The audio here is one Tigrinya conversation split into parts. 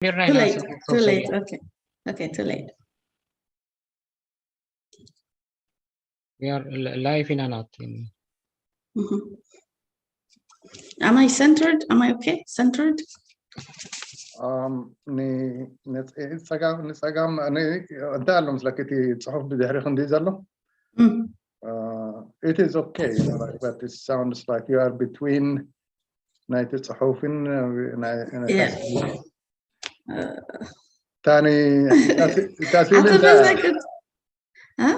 ጀሚርና Too ኢና late. ንስርሑ Too ሰው late. ሰው። Okay. Okay. Too late. We are li- live ኢና ናት። Mhm. Am I centered? Am I okay? Centered? Um, ን- ን- ጸጋም ንጸጋም ን- እንታይ ኣሎ ምስለኪ እቲ ጽሑፍ ብድሕሪ ክንዲ ዘሎ? Mm. Uh, it is okay, you know, like, but it sounds like you are between ናይቲ ጽሑፍን uh, ናይ ናይ Yeah. ታስሊ- Uh, ታኒ ታሲ- ታሲሊ ኣቶ እንታይ- መዝገብ እ?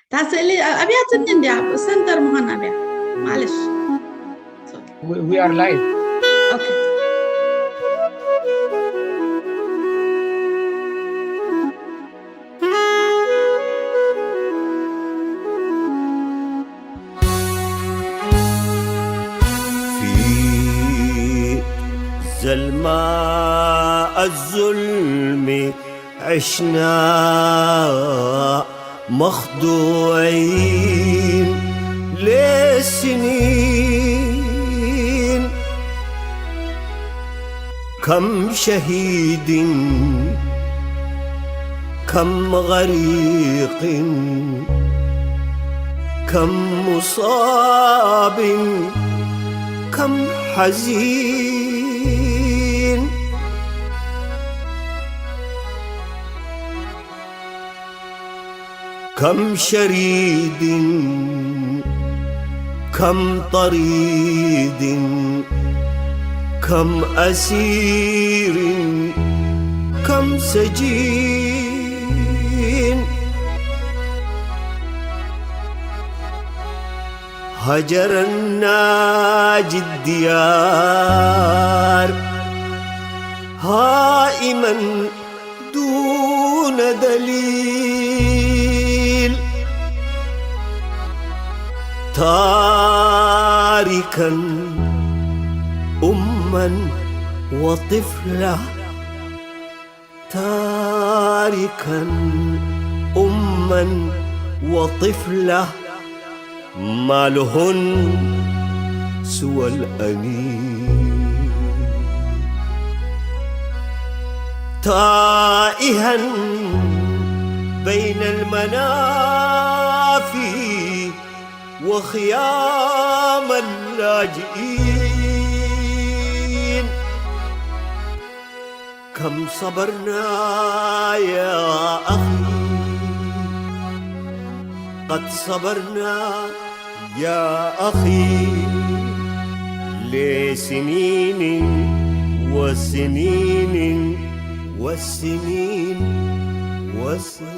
እታ ስእሊ ኣብያትኒ እንድያ ሰንተር ምዃን ኣብያ ማለሽ We, we are live. Okay. في ظلماء الظلم عشنا مخدوعين لسنين. كم شهيد، كم غريق، كم مصاب، كم حزين. كم شريد، كم طريد، كم أسير، كم سجين. هجر الناجي الديار هائما دون دليل، تاركا أما وطفلة، تاركا أما وطفلة، ما لهن سوى الأنين. تائها بين المنافي وخيام اللاجئين. كم صبرنا يا أخي، قد صبرنا يا أخي، لسنين وسنين وسنين وسنين.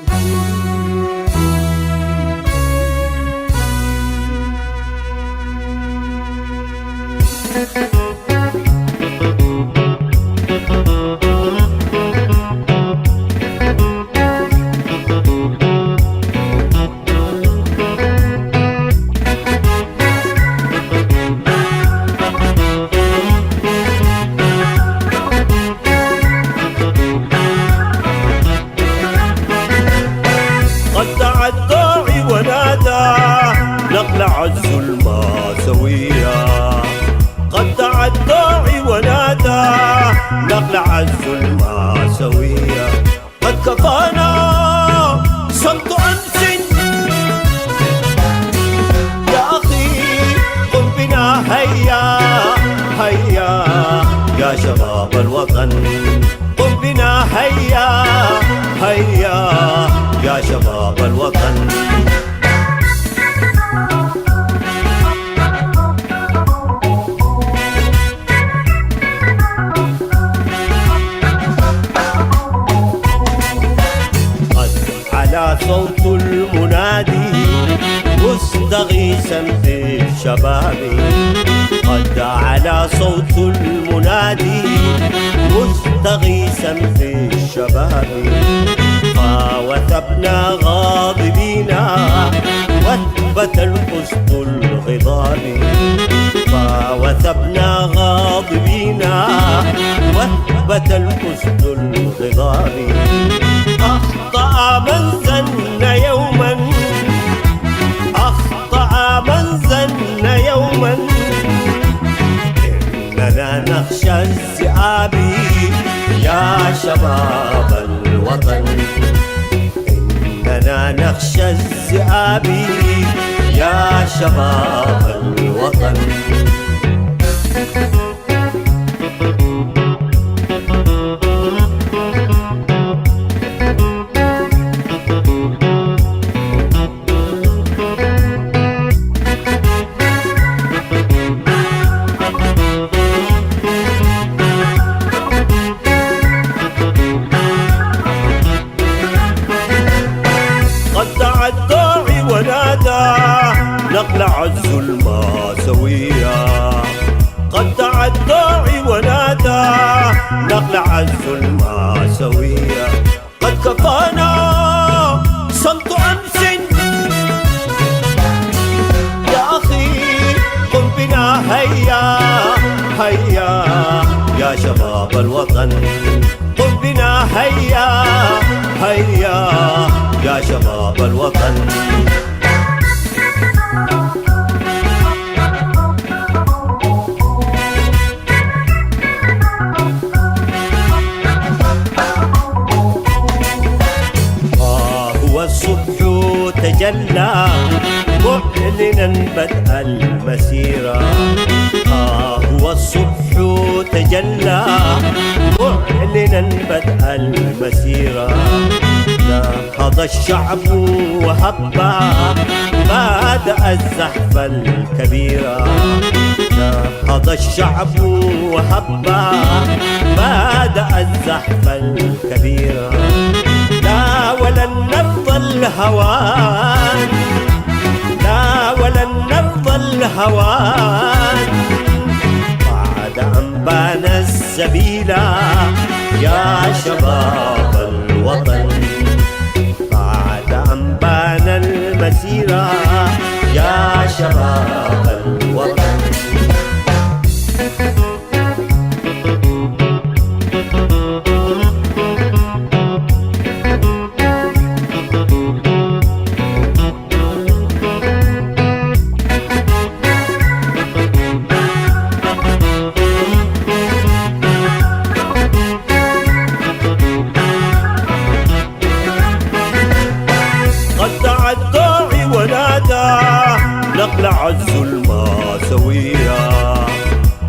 قد تعدى ونادى نقلع الظلم سويا. قد تعدى ونادى نقلع الظلم سويا. قد كفانا صمت أمس يا أخي، قم بنا هيا، هيا يا شباب الوطن. قم بنا هيا، هيا يا شباب الوطن. قد علا صوت المنادي مستغيثا بالشباب. قد علا صوت المنادي مستغيثا بالشباب. فوثبنا غاضبين وثبة الأسد الغضاب. فوثبنا غاضبين وثبة الأسد الغضاب. أخطأ من ظن يوما، أخطأ من ظن يوما إننا نخشى الذئاب. يا شباب الوطن، إننا نخشى الذئاب، يا شباب الوطن. قد دعا الداعي ونادى، نقلع الظلم سويا. قد دعا الداعي ونادى، نقلع الظلم سويا. قد كفانا صمت أمس. يا أخي، قم بنا هيا، هيا، يا شباب الوطن. قم بنا هيا، هيا، يا شباب الوطن. ها هو الصبح تجلى، معلنا بدء المسيرة. ها هو الصبح تجلى، معلنا بدء المسيرة. نهض الشعب وهب، بدأ الزحف الكبيرة. نهض الشعب وهب، بدأ الزحف الكبيرة. لا، ولن نرضى الهوان، لا، ولن نرضى الهوان. بعد أن بان السبيل، يا شباب الوطن. بعد أن بان المسيرة، يا شباب الوطن. قد دعا الداعي ونادى، نقلع الظلم سويا.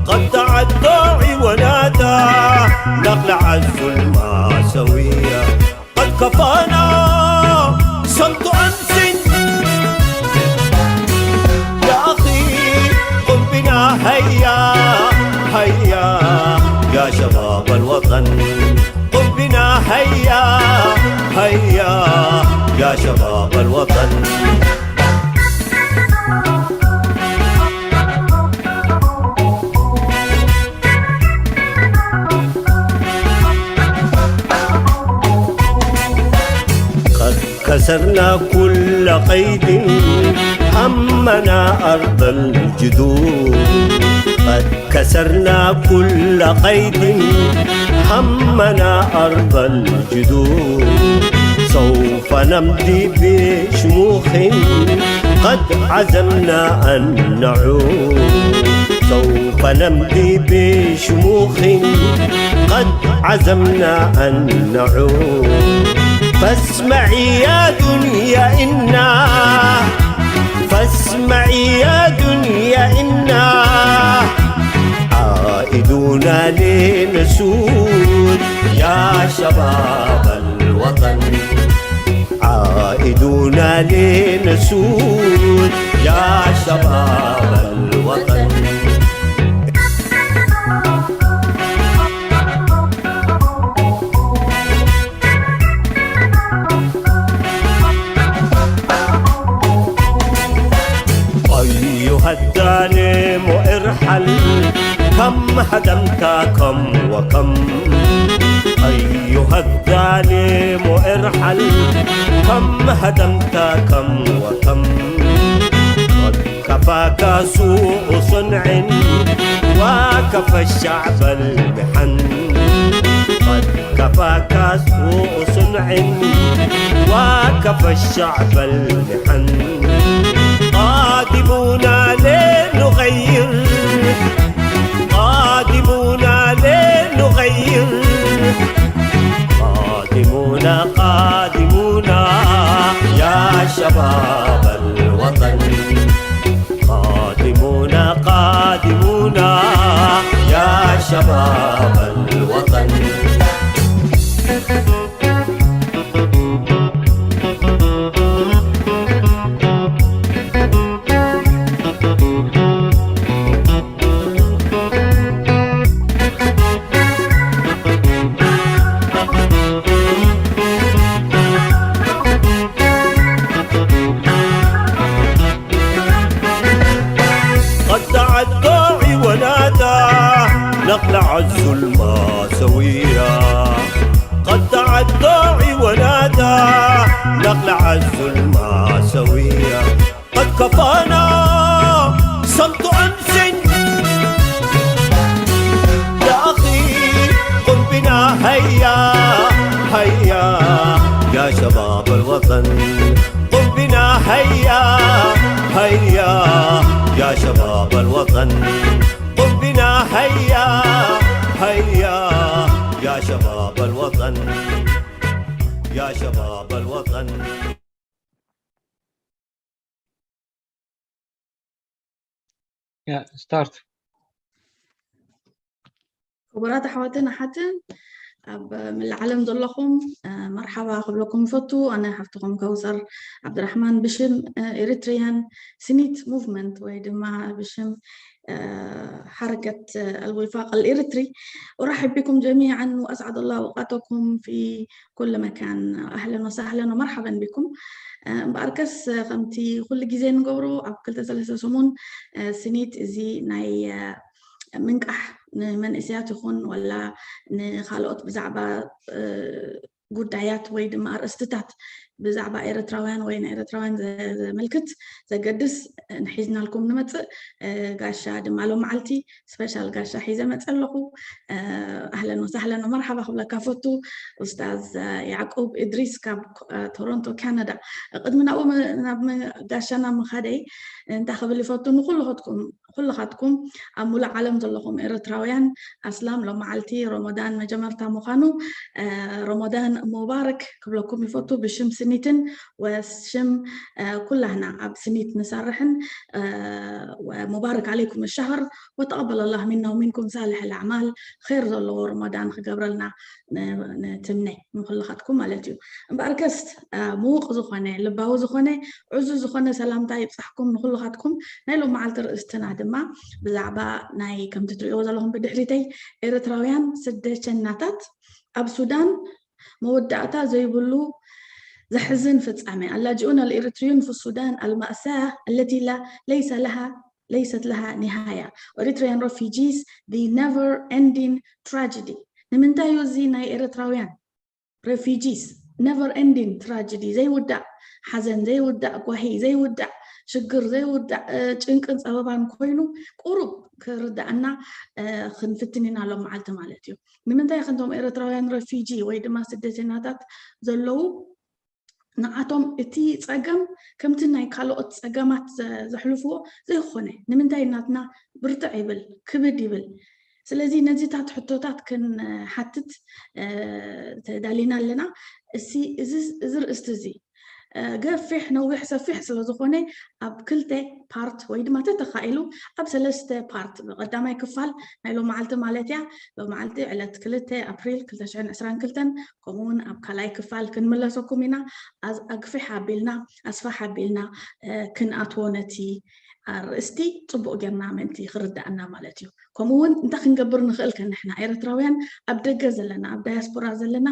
قد دعا الداعي ونادى، نقلع الظلم سويا. قد كفانا صمت أمس. يا أخي، قم بنا هيا، هيا، يا شباب الوطن. قم بنا هيا، هيا، يا شباب الوطن. قد كسرنا كل قيد، همنا أرض الجدود. قد كسرنا كل قيد، همنا أرض الجدود. سوف نمضي بشموخ، قد عزمنا أن نعود. سوف نمضي بشموخ، قد عزمنا أن نعود. فاسمعي يا دنيا إنا، فاسمعي يا دنيا إنا عائدون لنسود. يا شباب الوطن، عائدون لنسود، يا شباب الوطن. أيها الظالم ارحل، كم هدمت كم وكم. أيها الظالم ارحل، كم هدمت كم وكم. قد كفاك سوء صنع، وكفى الشعب المحن. قد كفاك سوء صنع، وكفى الشعب المحن. قادمون لنغير، قادمون لنغير. قادمون، قادمون يا شباب الوطن. قادمون، قادمون يا شباب الوطن. قد تعدى عيوناتا نقلع الظلمة سوية. قد تعدى عيوناتا نقلع الظلمة سوية. قد كفانا صمت أمس. يا أخي، قم بنا هيا، هيا يا شباب الوطن. قم بنا هيا، هيا يا شباب الوطن. قم بنا هيا، هيا يا شباب الوطن، يا شباب الوطن. Yeah, start. ክቡራት ኣሕዋትን ኣሓትን፣ ኣብ መላእ ዓለም ዘለኹም መርሓባ ክብለኩም ይፈቱ። ኣነ ሓፍትኹም ከውሰር ዓብድራሕማን ብሽም ኤሪትሪያን ስኒት ሙቭመንት ወይ ድማ ብሽም ሓረከት ኣልዊፋቅ ኣልኤሪትሪ። أرحب بكم جميعا وأسعد الله أوقاتكم في كل مكان. أهلا وسهلا ومرحبا بكم. እምበኣርከስ ከምቲ ኩሉ ግዜ ንገብሮ ኣብ ክልተ ሰለስተ ሰሙን ስኒት እዚ ናይ ምንቃሕ ንመንእሰያት ይኹን ወላ ንካልኦት ብዛዕባ ጉዳያት ወይ ድማ ኣርእስትታት ብዛዕባ ኤርትራውያን ወይ ንኤርትራውያን ዘመልክት ዘገድስ ንሒዝናልኩም ንመፅእ። ጋሻ ድማ ሎም መዓልቲ ስፔሻል ጋሻ ሒዘ መፀ ኣለኹ። ኣህለን ወሳህለን ወመርሓባ ክብለካ ፈቱ ኡስታዝ ያዕቁብ እድሪስ ካብ ቶሮንቶ ካናዳ። ቅድሚ ናብኡ ናብ ጋሻና ምኻደይ እንታይ ክብል ይፈቱ ንኩልኹትኩም ኩልኻትኩም ኣብ ሙሉእ ዓለም ዘለኹም ኤርትራውያን ኣስላም ሎመዓልቲ ሮሞዳን መጀመርታ ምዃኑ ሮሞዳን ሙባረክ ክብለኩም ይፈቱ ብሽም ስኒትን ወሽም ኩላህና ኣብ ስኒት ንሰርሕን ሙባረክ عليكم الشهر وتقبل الله منا ومنكم صالح الأعمال. ኸይር ዘለዎ ሮሞዳን ክገብረልና ንትምነ ንኩልኻትኩም ማለት እዩ። እምበኣርከስ ምዉቕ ዝኾነ ልባዊ ዝኾነ ዕዙዝ ዝኾነ ሰላምታ ይብጻሕኩም ንኩልኻትኩም። ናይ ሎም መዓልቲ ርእስትና ድማ ብዛዕባ ናይ ከምቲ ትሪእዎ ዘለኹም ብድሕሪተይ ኤርትራውያን ስደተኛታት ኣብ ሱዳን መወዳእታ ዘይብሉ ዘሕዝን ፍጻሜ። اللاجئون الإريتريون في السودان المأساة التي لا ليس لها ليست لها نهاية. Eritrean refugees, the never ending tragedy. ንምንታይ እዩ እዚ ናይ ኤርትራውያን refugees never ending tragedy ዘይውዳእ ሓዘን ዘይውዳእ ጓሂ ዘይውዳእ ሽግር ዘይውዳእ ጭንቅን ጸበባን ኮይኑ ቁሩብ ክርዳእና ክንፍትን ኢና ሎም መዓልቲ ማለት እዩ። ንምንታይ ከምቶም ኤርትራውያን ረፊጂ ወይ ድማ ስደተኛታት ዘለዉ ንዓቶም እቲ ጸገም ከምቲ ናይ ካልኦት ጸገማት ዘሕልፍዎ ዘይኮነ ንምንታይ ናትና ብርትዕ ይብል ክብድ ይብል። ስለዚ ነዚታት ሕቶታት ክንሓትት ተዳሊና ኣለና። እዚ ርእስቲ እዚ ገፊሕ ነዊሕ ሰፊሕ ስለ ዝኾነ ኣብ ክልተ ፓርት ወይ ድማ ተተኻኢሉ ኣብ ሰለስተ ፓርት ብቐዳማይ ክፋል ናይ ሎመዓልቲ ማለት እያ ሎመዓልቲ ዕለት ክልተ ኣፕሪል ክልተ ሽሕን ዕስራን ክልተን ከምኡ እውን ኣብ ካልኣይ ክፋል ክንምለሰኩም ኢና። ኣግፍሕ ኣቢልና ኣስፋሕ ኣቢልና ክንኣትዎ ነቲ ኣርእስቲ ፅቡቕ ጌርና ምእንቲ ክርዳእና ማለት እዩ። ከምኡ እውን እንታይ ክንገብር ንኽእል ከ ንሕና ኤርትራውያን ኣብ ደገ ዘለና ኣብ ዳያስፖራ ዘለና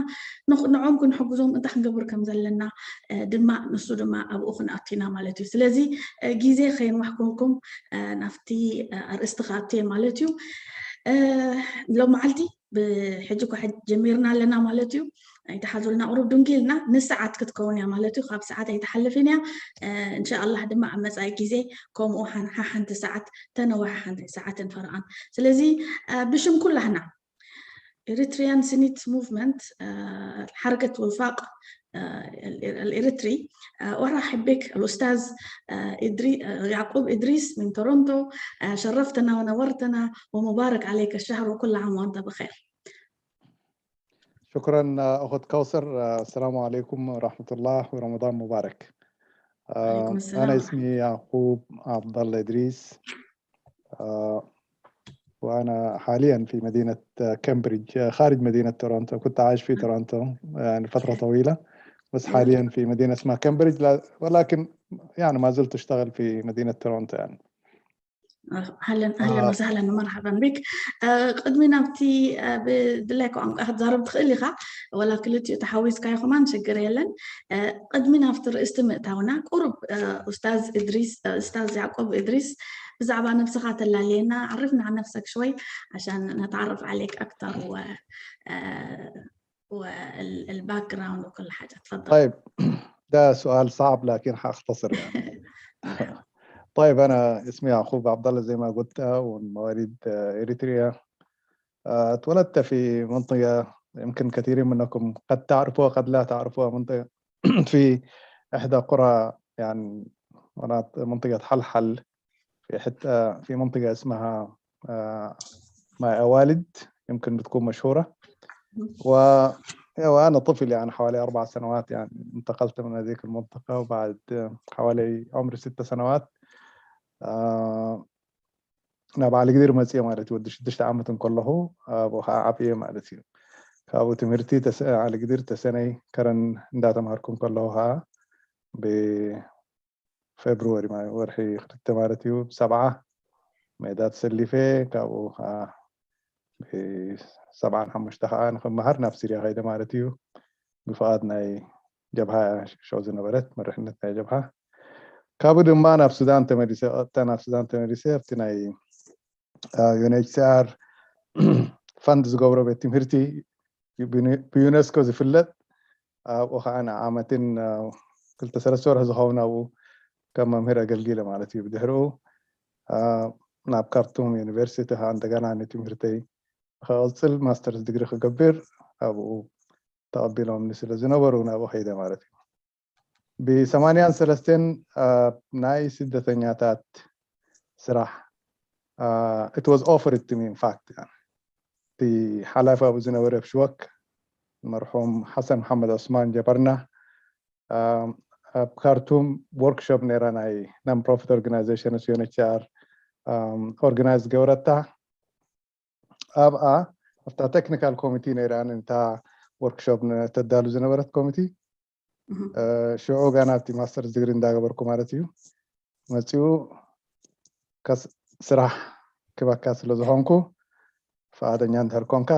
ንዖም ክንሕግዞም እንታይ ክንገብር ከም ዘለና ድማ ንሱ ድማ ኣብኡ ክንኣቱ ኢና ማለት እዩ። ስለዚ ግዜ ከይንዋሕከኩም ናብቲ ኣርእስቲ ክኣቱ እየ ማለት እዩ። ሎም መዓልቲ ብሕጂ እኳ ጀሚርና ኣለና ማለት እዩ። ኣይተሓዙልና ቁሩብ ድንጊልና ንሰዓት ክትከውን እያ ማለት እዩ። ካብ ሰዓት ኣይተሓልፍን እያ። እንሻኣላህ ድማ ኣብ መፃኢ ግዜ ከምኡ ሓንቲ ሰዓት ተነዋሓ ሓንቲ ሰዓትን ፈረቓን። ስለዚ ብሽም ኩላህና Eritrean Senate Movement ሓረከት ወፋቅ ኤሪትሪ أرحب بك الأستاذ يعقوب إدريس من تورونتو. شرفتنا ونورتنا ومبارك عليك الشهر وكل عام وأنت بخير. شكرا أخت كوثر. السلام عليكم ورحمة الله ورمضان مبارك. عليكم السلام أنا ورحمة اسمي يعقوب عبد الله إدريس. آه، وأنا حاليا في مدينة كامبريدج، آه، خارج مدينة تورونتو. كنت عايش في تورونتو يعني فترة طويلة، بس حاليا في مدينة اسمها كامبريدج، لا- ولكن يعني ما زلت أشتغل في مدينة تورونتو يعني. اهلا اهلا آه، وسهلا ومرحبا بك. آه، ቅድሚ ናብቲ፣ آه، ብድላይ ቋንቋ ክትዛረብ ትኽእል ኢኻ፣ ወላ ክልቲኡ ተሓዊስካ ይኹማን ችግር የለን። آه، ቅድሚ ናብቲ ርእስቲ ምእታውና ቁሩብ، آه، ኡስታዝ እድሪስ، آه، ኡስታዝ ያዕቆብ እድሪስ ብዛዕባ ነብስኻ ተላልየና عرفنا عن نفسك شوي عشان نتعرف عليك أكثر و آه، والباك جراوند وكل حاجة. تفضل. طيب، ده سؤال صعب لكن حأختصر يعني. طيب، أنا اسمي يعقوب عبد الله زي ما قلت، ومن مواليد، آه، إريتريا. آه، اتولدت في منطقة يمكن كثيرين منكم قد تعرفوها قد لا تعرفوها، منطقة في إحدى قرى يعني مناط- منطقة حلحل، في حتة في منطقة اسمها آه، ماي أوالد، يمكن بتكون مشهورة. و وأنا طفل يعني حوالي أربع سنوات يعني انتقلت من هذيك المنطقة، وبعد حوالي عمري ست سنوات آه، ናብ ዓሊ ግዲር መፅየ ማለት እዩ። ወዲ ሽዱሽተ ዓመት እንከለኹ ኣብኡ ከዓ ዓብየ ማለት እዩ። ካብኡ ትምህርቲ ተሰ- ዓሊ ግዲር ተሰነይ ከረን እንዳተምሃርኩ እንከለኹ ከዓ ብፌብሩዋሪ ማ- ወርሒ ክልተ ማለት እዩ ብሰብዓ ሜዳ ተሰሊፈ። ካብኡ ከዓ ብሰብዓን ሓሙሽተ ከዓ ንክመሃር ናብ ሲርያ ከይደ ማለት እዩ። ብፍቓድ ናይ ጀብሃ ሽዑ ዝነበረት መርሕነት ናይ ጀብሃ። ካብኡ ድማ ናብ ሱዳን ተመሊሰ። ቀጥታ ናብ ሱዳን ተመሊሰ ኣብቲ ናይ ዩኤንኤችሲኣር ፈንድ ዝገብሮ ቤት ትምህርቲ ብዩኔስኮ ዝፍለጥ ኣብኡ ከዓ ንዓመትን ክልተ ሰለስተ ወርሒ ዝኸውን ኣብኡ ከም መምህር ኣገልጊለ ማለት እዩ። ብድሕሪኡ ናብ ካርቱም ዩኒቨርሲቲ ከዓ እንደገና ንትምህርተይ ክቕፅል ማስተርስ ዲግሪ ክገብር ኣብኡ ተቐቢሎምኒ ስለ ዝነበሩ ናብኡ ከይደ ማለት እዩ። ብሰማንያን ሰለስተን ናይ ስደተኛታት ስራሕ it was offered to me in fact እቲ ሓላፊ ኣብኡ ዝነበረ ብሽወክ መርሑም ሓሰን መሓመድ ዑስማን ጀበርና ኣብ ካርቱም ወርክሾፕ ነይራ ናይ non profit organization ዩኤንኤችሲኣር ኦርጋናይዝ ገበረታ። ኣብኣ ኣብታ ቴክኒካል ኮሚቲ ነይራ ነታ ወርክሾፕ ተዳሉ ዝነበረት ኮሚቲ ሽዑ ጋና ኣብቲ ማስተርስ ዲግሪ እንዳገበርኩ ማለት እዩ መፂኡ ስራሕ ክበካ ስለ ዝኾንኩ ፍቓደኛ እንድሕር ኮንካ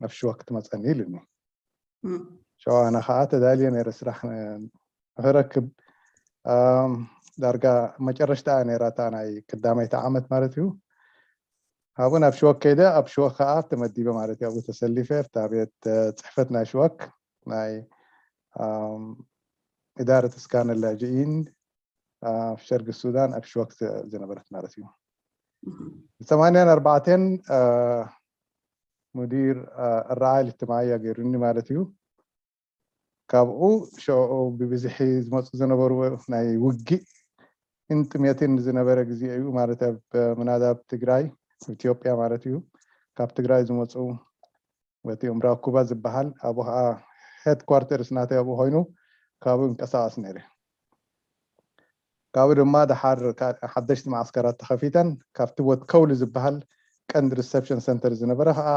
ኣብ ሽወክ ትመፀኒ ኢሉኒ። ሽዑ ኣነ ከዓ ተዳልየ ነይረ ስራሕ ንክረክብ ዳርጋ መጨረሽታ ነይራ እታ ናይ ቀዳመይቲ ዓመት ማለት እዩ። ኣብኡ ናብ ሽወክ ከይደ ኣብ ሽወክ ከዓ ተመዲበ ማለት እዩ። ኣብኡ ተሰሊፈ ኣብታ ቤት ፅሕፈት ናይ ሽወክ ናይ ኢዳረት እስካን ላጅኢን ኣብ ሸርጊ ሱዳን ኣብ ሽወክ ዝነበረት ማለት እዩ። ብሰማንያን ኣርባዕተን ሙዲር ኣረኣይ ልትማያ ገይሩኒ ማለት እዩ። ካብኡ ሽዑ ብብዝሒ ዝመፁ ዝነበሩ ናይ ውግእ ጥሜትን ዝነበረ ግዜ እዩ ማለት ኣብ ምናዳ ኣብ ትግራይ ኢትዮጵያ ማለት እዩ ካብ ትግራይ ዝመፁ በቲ እምራኩባ ዝበሃል ኣብኡ ከዓ ሄድኳርተርስ ናተይ ኣብኡ ኮይኑ ካብኡ እንቀሳቀስ ነይረ። ካብኡ ድማ ደሓር ሓደሽቲ ማዓስከራት ተኸፊተን ካብቲ ወት ከውሊ ዝበሃል ቀንዲ ሪሰፕሽን ሰንተር ዝነበረ ከዓ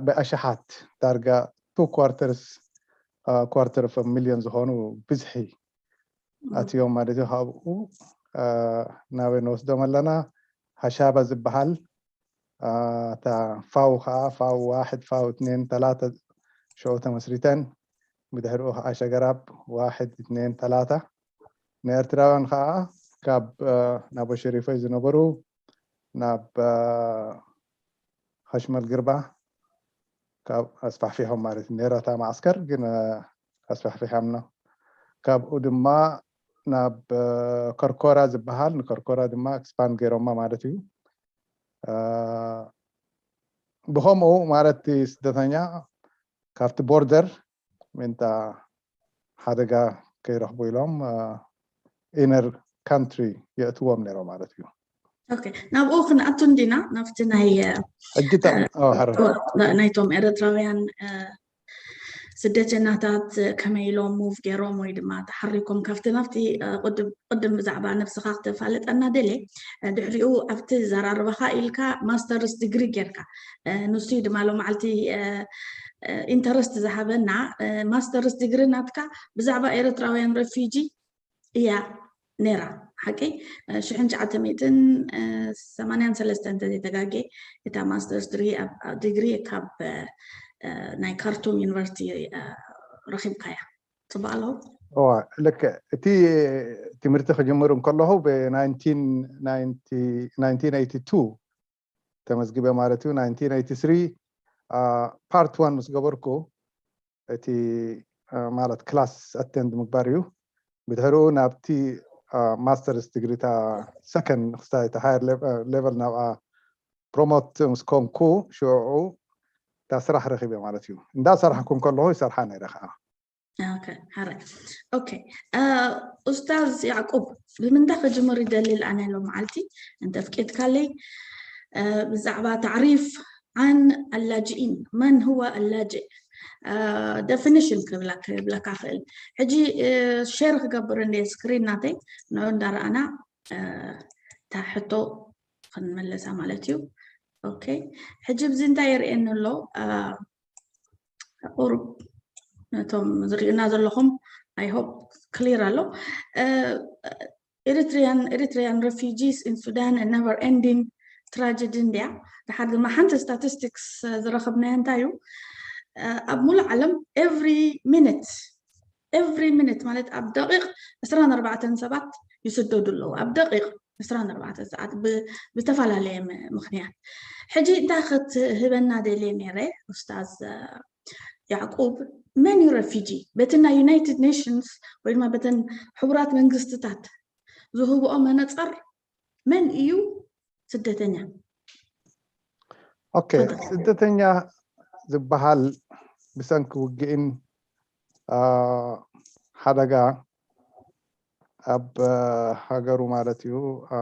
ብኣሽሓት ዳርጋ ቱ ኳርተርስ ኳርተር ኦፍ ሚልዮን ዝኾኑ ብዝሒ ኣትዮም ማለት እዩ። ካብኡ ናበይ ንወስዶም ኣለና? ሃሻባ ዝበሃል እታ ፋው ከዓ ፋው ዋሕድ ፋው እትኔን ተላተ ሸው ተመስሪተን ብድሕሪኡ ከዓ ሸገራብ ዋሕድ እትኔን ተላተ ንኤርትራውያን ከዓ ካብ ናብ ሸሪፎይ ዝነበሩ ናብ ኸሽመል ግርባ ካብ ኣስፋሕፊሖም ማለት እዩ ነይራታ ማዓስከር ግን ኣስፋሕፊሖምና። ካብኡ ድማ ናብ ከርኮራ ዝበሃል ንከርኮራ ድማ ኤክስፓንድ ገይሮማ ማለት እዩ። ብከምኡ ማለት እቲ ስደተኛ ካብቲ ቦርደር ምንታ ሓደጋ ከይረኽቡ ኢሎም ኢነር ካንትሪ የእትዎም ነይሮም ማለት እዩ። ኦኬ፣ ናብኡ ክንኣቱ እንዲና፣ ናብቲ ናይ ሕጂ እታ ኦ፣ ሕረ ና- ናይቶም ኤርትራውያን እ፣ ስደተኛታት ከመይ ኢሎም ሙቭ ገይሮም ወይ ድማ ተሓሪኮም ካብቲ ናብቲ እ፣ ቅድም ቅድም ብዛዕባ ነብስኻ ክተፋልጠና ደልየ። እ፣ ድሕሪኡ ኣብቲ ዘራርባኻ ኢልካ ማስተርስ ዲግሪ ጌርካ እ፣ ንሱ እዩ ድማ ሎማዓልቲ ኢንተረስት ዝሃበና። እ፣ ማስተርስ ዲግሪ ናትካ ብዛዕባ ኤርትራውያን ረፊጂ እያ ነይራ፣ ሓቂ? ሽሕን ትሽዓተ ሚእትን ሰማንያን ሰለስተን እንተዘይተጋጌ፣ እታ ማስተርስ ድሪ ኣብ- ኣብ ዲግሪ ካብ እ፣ ናይ ካርቱም ዩኒቨርሲቲ እ፣ ረኺብካያ። ጽቡቅ ኣለኹ? እዋ፣ ልክዕ። እቲ ትምህርቲ ክጅምር እንከለኹ ብ ናይንቲን ናይንቲ ናይንቲን ኤይቲ ቱ ተመዝጊበ ማለት እዩ። ናይንቲን ኤይቲ ስሪ ፓርት ዋን ምስ ገበርኩ፣ እቲ እ፣ ማለት ክላስ ኣቴንድ ምግባር እዩ። ብድሕሪኡ ናብቲ ማስተርስ ዲግሪ፣ እታ ሰከንድ ክስታይ፣ እታ ሃየር ሌቨል ናብኣ ፕሮሞት ምስ ኮንኩ፣ ሽዑ እታ ስራሕ ረኺበ ማለት እዩ። እንዳሰራሕኩ እንከለኹ ይሰርሓ ነይረ ከዓ። ኦኬ፣ ሕራይ። ኦኬ፣ እ፣ ኡስታዝ ያዕቁብ፣ ብምንታይ ክጅምር ይደሊ ኣነ ሎመዓልቲ እንተፍቂድካለይ፣ እ፣ ብዛዕባ ታዕሪፍ ዓን ኣላጅኢን፣ መን ህወ ኣላጅእ፣ እ፣ ደፊኒሽን ክብላ- ክብለካ ክእል። ሕጂ እ፣ ሼር ክገብር እንደ ስክሪን ናተይ ንዑ እንዳረኣና እ፣ እታ ሕቶ ክንመለሳ ማለት እዩ። ኦኬ፣ ሕጂ ብዚ እንታይ የርእየኒ ኣሎ? እ፣ ቁሩብ ነቶም ዝርእዩና ዘለኹም፣ I hope ክሊር ኣሎ። እ፣ Eritrean Eritrean refugees in Sudan, a never ending tragedy እንድያ። ድሓር ድማ ሓንቲ ስታቲስቲክስ ዝረኸብናዮ እንታይ እዩ? እ፣ ኣብ ሙሉእ ዓለም ኤቭሪ ሚኒት ኤቭሪ ሚኒት ማለት ኣብ ደቂቕ ዕስራን ኣርባዕተን ሰባት ይስደዱ ኣለዉ። ኣብ ደቂቕ ዕስራን ኣርባዕተን ሰዓት ብ- ብተፈላለየ ም- ምኽንያት። ሕጂ እንታይ ክትህበና ደልየ ነይረ ኡስታዝ እ፣ ያዕቁብ፣ መን እዩ ረፊጂ? በቲ ናይ ዩናይትድ ኔሽንስ ወይ ድማ በተን ሕቡራት መንግስትታት ዝህብኦ መነፀር መን እዩ ስደተኛ? ኦኬ፣ ስደተኛ ዝበሃል ብሰንኪ ውግእን አ፣ ሓደጋ ኣብ አ፣ ሃገሩ ማለት እዩ፣ አ፣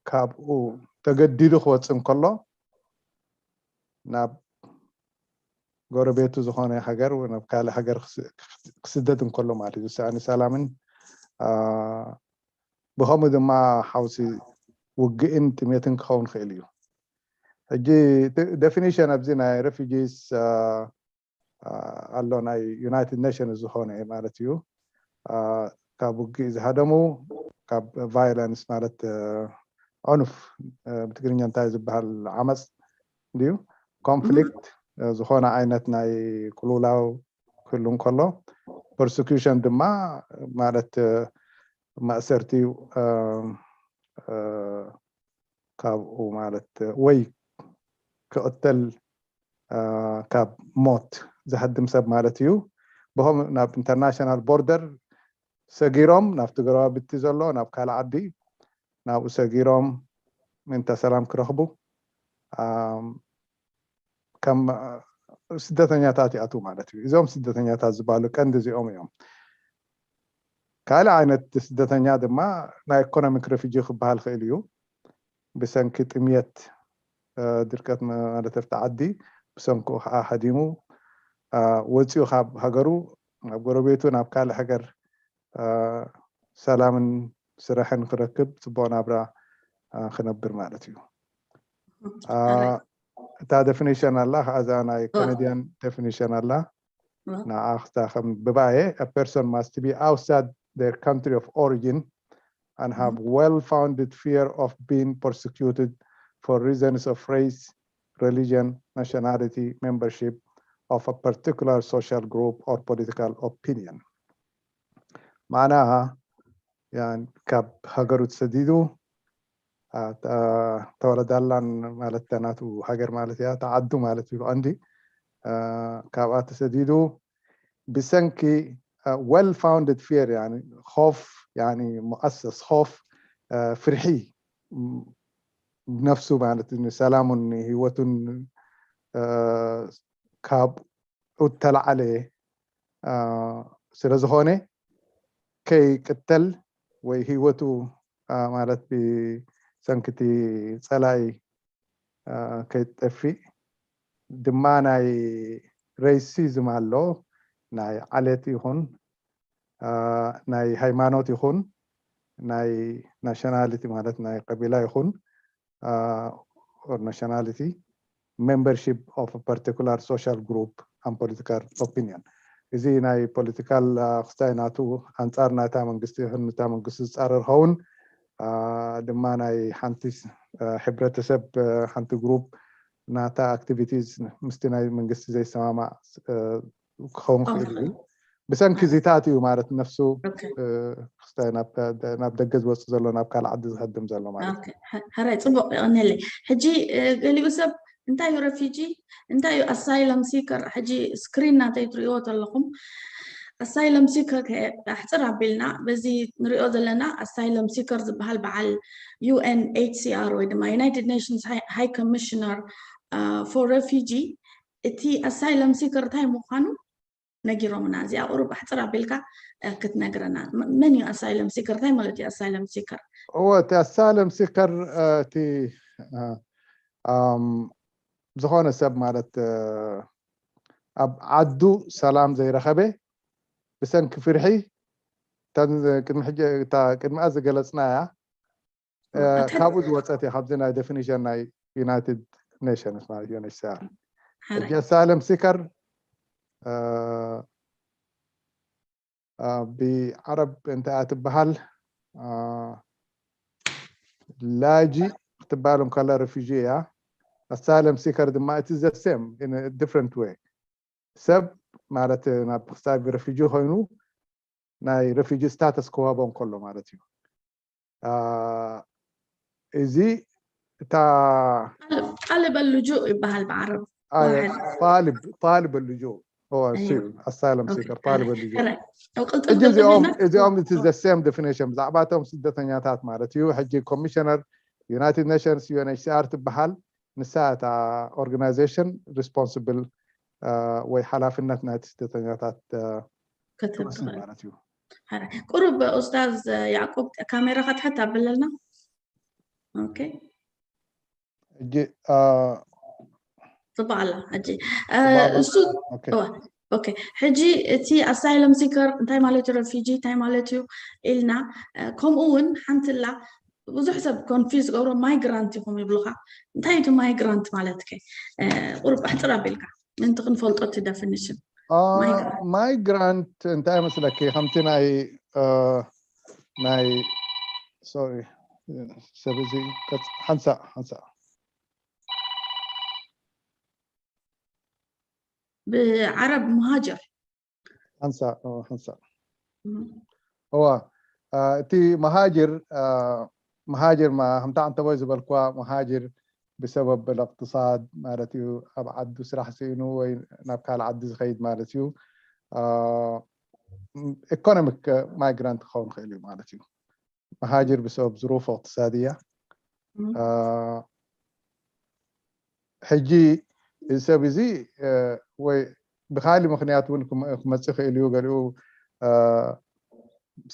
ካብኡ ተገዲዱ ክወፅእ እንከሎ፣ ናብ ጎረቤቱ ዝኾነ ሃገር ወይ ናብ ካልእ ሃገር ክስ- ክስደድ እንከሎ ማለት እዩ። ዝሰኣነ ሰላምን አ፣ ብኸምኡ ድማ ሓውሲ ውግእን ጥሜትን ክኸውን ይኽእል እዩ። ሕጂ ደ- ደፊኒሽን ኣብዚ ናይ ሬፊጂስ አ፣ አ፣ ኣሎ፣ ናይ ዩናይትድ ኔሽንስ ዝኾነ ማለት እዩ። አ፣ ካብ ውግእ ዝሃደሙ፣ ካብ ቫይለንስ ማለት አ፣ ዕኑፍ አ፣ ብትግርኛ እንታይ ዝበሃል፣ ዓመፅ እንድዩ፣ ኮንፍሊክት አ፣ ዝኾነ ዓይነት ናይ ቅልውላው ክህሉ እንከሎ፣ ፐርሰኪሽን ድማ ማለት አ፣ ማእሰርቲ አ፣ አ፣ ካብኡ ማለት ወይ ክቕተል አ፣ ካብ ሞት ዝሃድም ሰብ ማለት እዩ። ብኸም ናብ ኢንተርናሽናል ቦርደር ሰጊሮም ናብቲ ጎረባብቲ ዘሎ ናብ ካልእ ዓዲ ናብኡ ሰጊሮም ምእንተ ሰላም ክረኽቡ አ፣ ከም አ፣ ስደተኛታት ይኣትዉ ማለት እዩ። እዞም ስደተኛታት ዝበሃሉ ቀንዲ እዚኦም እዮም። ካልእ ዓይነት ስደተኛ ድማ ናይ ኢኮኖሚክ ሬፊጂ ክበሃል ክእል እዩ። ብሰንኪ ጥምየት እ፣ ድርቀት ማለት ኣብቲ ዓዲ ብሰንክኡ ከዓ ሃዲሙ እ፣ ወፂኡ ካብ ሃገሩ ናብ ጎረቤቱ ናብ ካልእ ሃገር እ፣ ሰላምን ስራሕን ክረክብ ፅቡቅ ናብራ እ፣ ክነብር ማለት እዩ። እ፣ ሕራይ። እታ ደፊኒሽን ኣላ ከዓ እዛ ናይ እዋ። ካናዲያን ደፊኒሽን ኣላ። እዋ። ንዓ ክስታ ከም ብባየ a person must be outside their country of origin and have well-founded fear of being persecuted for reasons of race, religion, nationality, membership of a particular social group or political opinion. ማዕና ያን ካብ ሃገሩ ተሰዲዱ ኣ፣ ተ- ተወለዳላን ማለት ናቱ ሃገር ማለት እያ፣ ተዓዱ ማለት እዩ ብቐንዲ። ኣ፣ ካብኣ ተሰዲዱ ብሰንኪ well founded fear يعني خوف يعني مؤسس خوف ኣ፣ ፍርሒ ም- ነፍሱ ማለት ንሰላሙን ንህይወቱን አ፣ ካብኡ እተለዓለ አ፣ ስለ ዝኾነ ከይቅተል ወይ ህይወቱ አ፣ ማለት ብ- ሰንክቲ ጸላኢ ከይጠፊእ ድማ ናይ ሬሲዝም ኣሎ። ናይ ዓሌት ይኹን ናይ ሃይማኖት ይኹን ናይ ናሽናሊቲ ማለት ናይ ቀቢላ ይኹን ናሽናሊቲ membership of particular social group and political opinion። እዚ ናይ ፖለቲካል ክስታይ ናቱ ኣንጻር ናታ መንግስቲ ይኹን ንታ መንግስቲ ዝጻረር ኸውን ድማ ናይ ሓንቲ ሕብረተሰብ ሓንቲ ግሩፕ ናታ ኣክቲቪቲስ ምስቲ ናይ መንግስቲ ዘይሰማማዕ ክኸውን ክእል እዩ። ብሰንኪ ዚታት እዩ ማለት ነፍሱ ክስታይ ናብ ደገ ዝወፅእ ዘሎ ናብ ካልእ ዓዲ ዝኸድም ዘሎ ማለት። ሕራይ ፅቡቅ ይቀነለይ። ሕጂ ገሊኡ ሰብ እንታይ እዩ ረፊጂ፣ እንታይ እዩ ኣሳይለም ሲከር? ሕጂ ስክሪን ናተይ ትሪእዎ ዘለኹም ኣሳይለም ሲከር ኣሕፅር ኣቢልና በዚ ንሪኦ ዘለና ኣሳይለም ሲከር ዝበሃል በዓል ዩ ኤን ኤች ሲ ኣር ወይ ድማ United Nations High Commissioner for Refugee እቲ ኣሳይለም ሲከር እንታይ ምዃኑ ነጊሮምና። እዚኣ ቁሩብ ኣሕፅር ኣቢልካ ክትነግረና። መን እዩ ኣሳይለም ሲከር? እንታይ ማለት እዩ ኣሳይለም ሲከር? እወ እቲ ኣሳይለም ሲከር እቲ ዝኾነ ሰብ ማለት ኣብ ዓዱ ሰላም ዘይረኸበ ብሰንኪ ፍርሒ ቅድሚ ሕጂ ቅድሚኣ ዝገለፅናያ ካብኡ ዝወፀት እያ። ካብዚ ናይ ዴፊኒሽን ናይ ዩናይትድ ኔሽንስ ማለት ዩ ኤን ኤች ሲ ኣር ሕጂ ኣሳይለም ሲከር ብዓረብ እንታይ እያ ትበሃል? ላጂ ክትበሃል እንከላ ሪፊጂ እያ። ኣሳይለም ሲከር ድማ እቲ ዘ ሴም ዲፍረንት ወይ ሰብ ማለት ናብ ክሳብ ሪፊጂ ኮይኑ ናይ ሪፊጂ ስታተስ ክወሃቦ እንከሎ ማለት እዩ። እዚ እታ ጣልብ ኣልጁእ ይበሃል ብዓረብ። ጣልብ ኣልጁእ ኣሳይለም ሲከር ጣልብ ኣልጁእ። ሕጂ እዚኦም እቲ ዘ ሴም ዴፊኒሽን ብዛዕባ እቶም ስደተኛታት ማለት እዩ። ሕጂ ኮሚሽነር ዩናይትድ ኔሽንስ ዩ ኤን ኤች ሲ ኣር ትበሃል። ንሳ እታ ኦርጋናይዜሽን ሪስፖንስብል ወይ ሓላፍነት ናይቲ ስደተኛታት ክትወስድ ማለት እዩ። ቁሩብ ኡስታዝ ያዕቆብ ካሜራኻ ትሕት ኣብለልና። ኦኬ ሕጂ ጽቡቅ ኣላ። ሕጂ እሱ ኦኬ ሕጂ እቲ ኣሳይለም ሲከር እንታይ ማለት እዩ፣ ረፊጂ እንታይ ማለት እዩ ኢልና፣ ከምኡ እውን ሓንቲ ላ ብዙሕ ሰብ ኮንፊዝ ዝገብሮ ማይግራንት ኢኹም ይብሉካ። እንታይ እቲ ማይግራንት ማለት ከ? ቁሩብ ኣሕፅር ኣቢልካ ምእንቲ ክንፈልጦ እቲ ዴፊኒሽን። ማይግራንት እንታይ መስለኪ ከምቲ ናይ ናይ ሶሪ ሰብ እዚ ሓንሳእ ሓንሳእ ብዓረብ ሙሃጀር ሓንሳእ ሓንሳእ እዋ እቲ መሃጅር መሃጅር ከምታ ዕንተቦይ ዝበልክዋ መሃጅር ብሰበብ እቅትሳድ ማለት እዩ። ኣብ ዓዱ ስራሕ ስኢኑ ወይ ናብ ካልእ ዓዲ ዝኸይድ ማለት እዩ። ኢኮኖሚክ ማይግራንት ክኸውን ይኽእል እዩ ማለት እዩ። መሃጅር ብሰበብ ዝሩፍ እቅትሳድያ ሕጂ እዚ ሰብ እዚ ወይ ብካሊ ምክንያት እውን ክመፅእ ይኽእል እዩ። ገሊኡ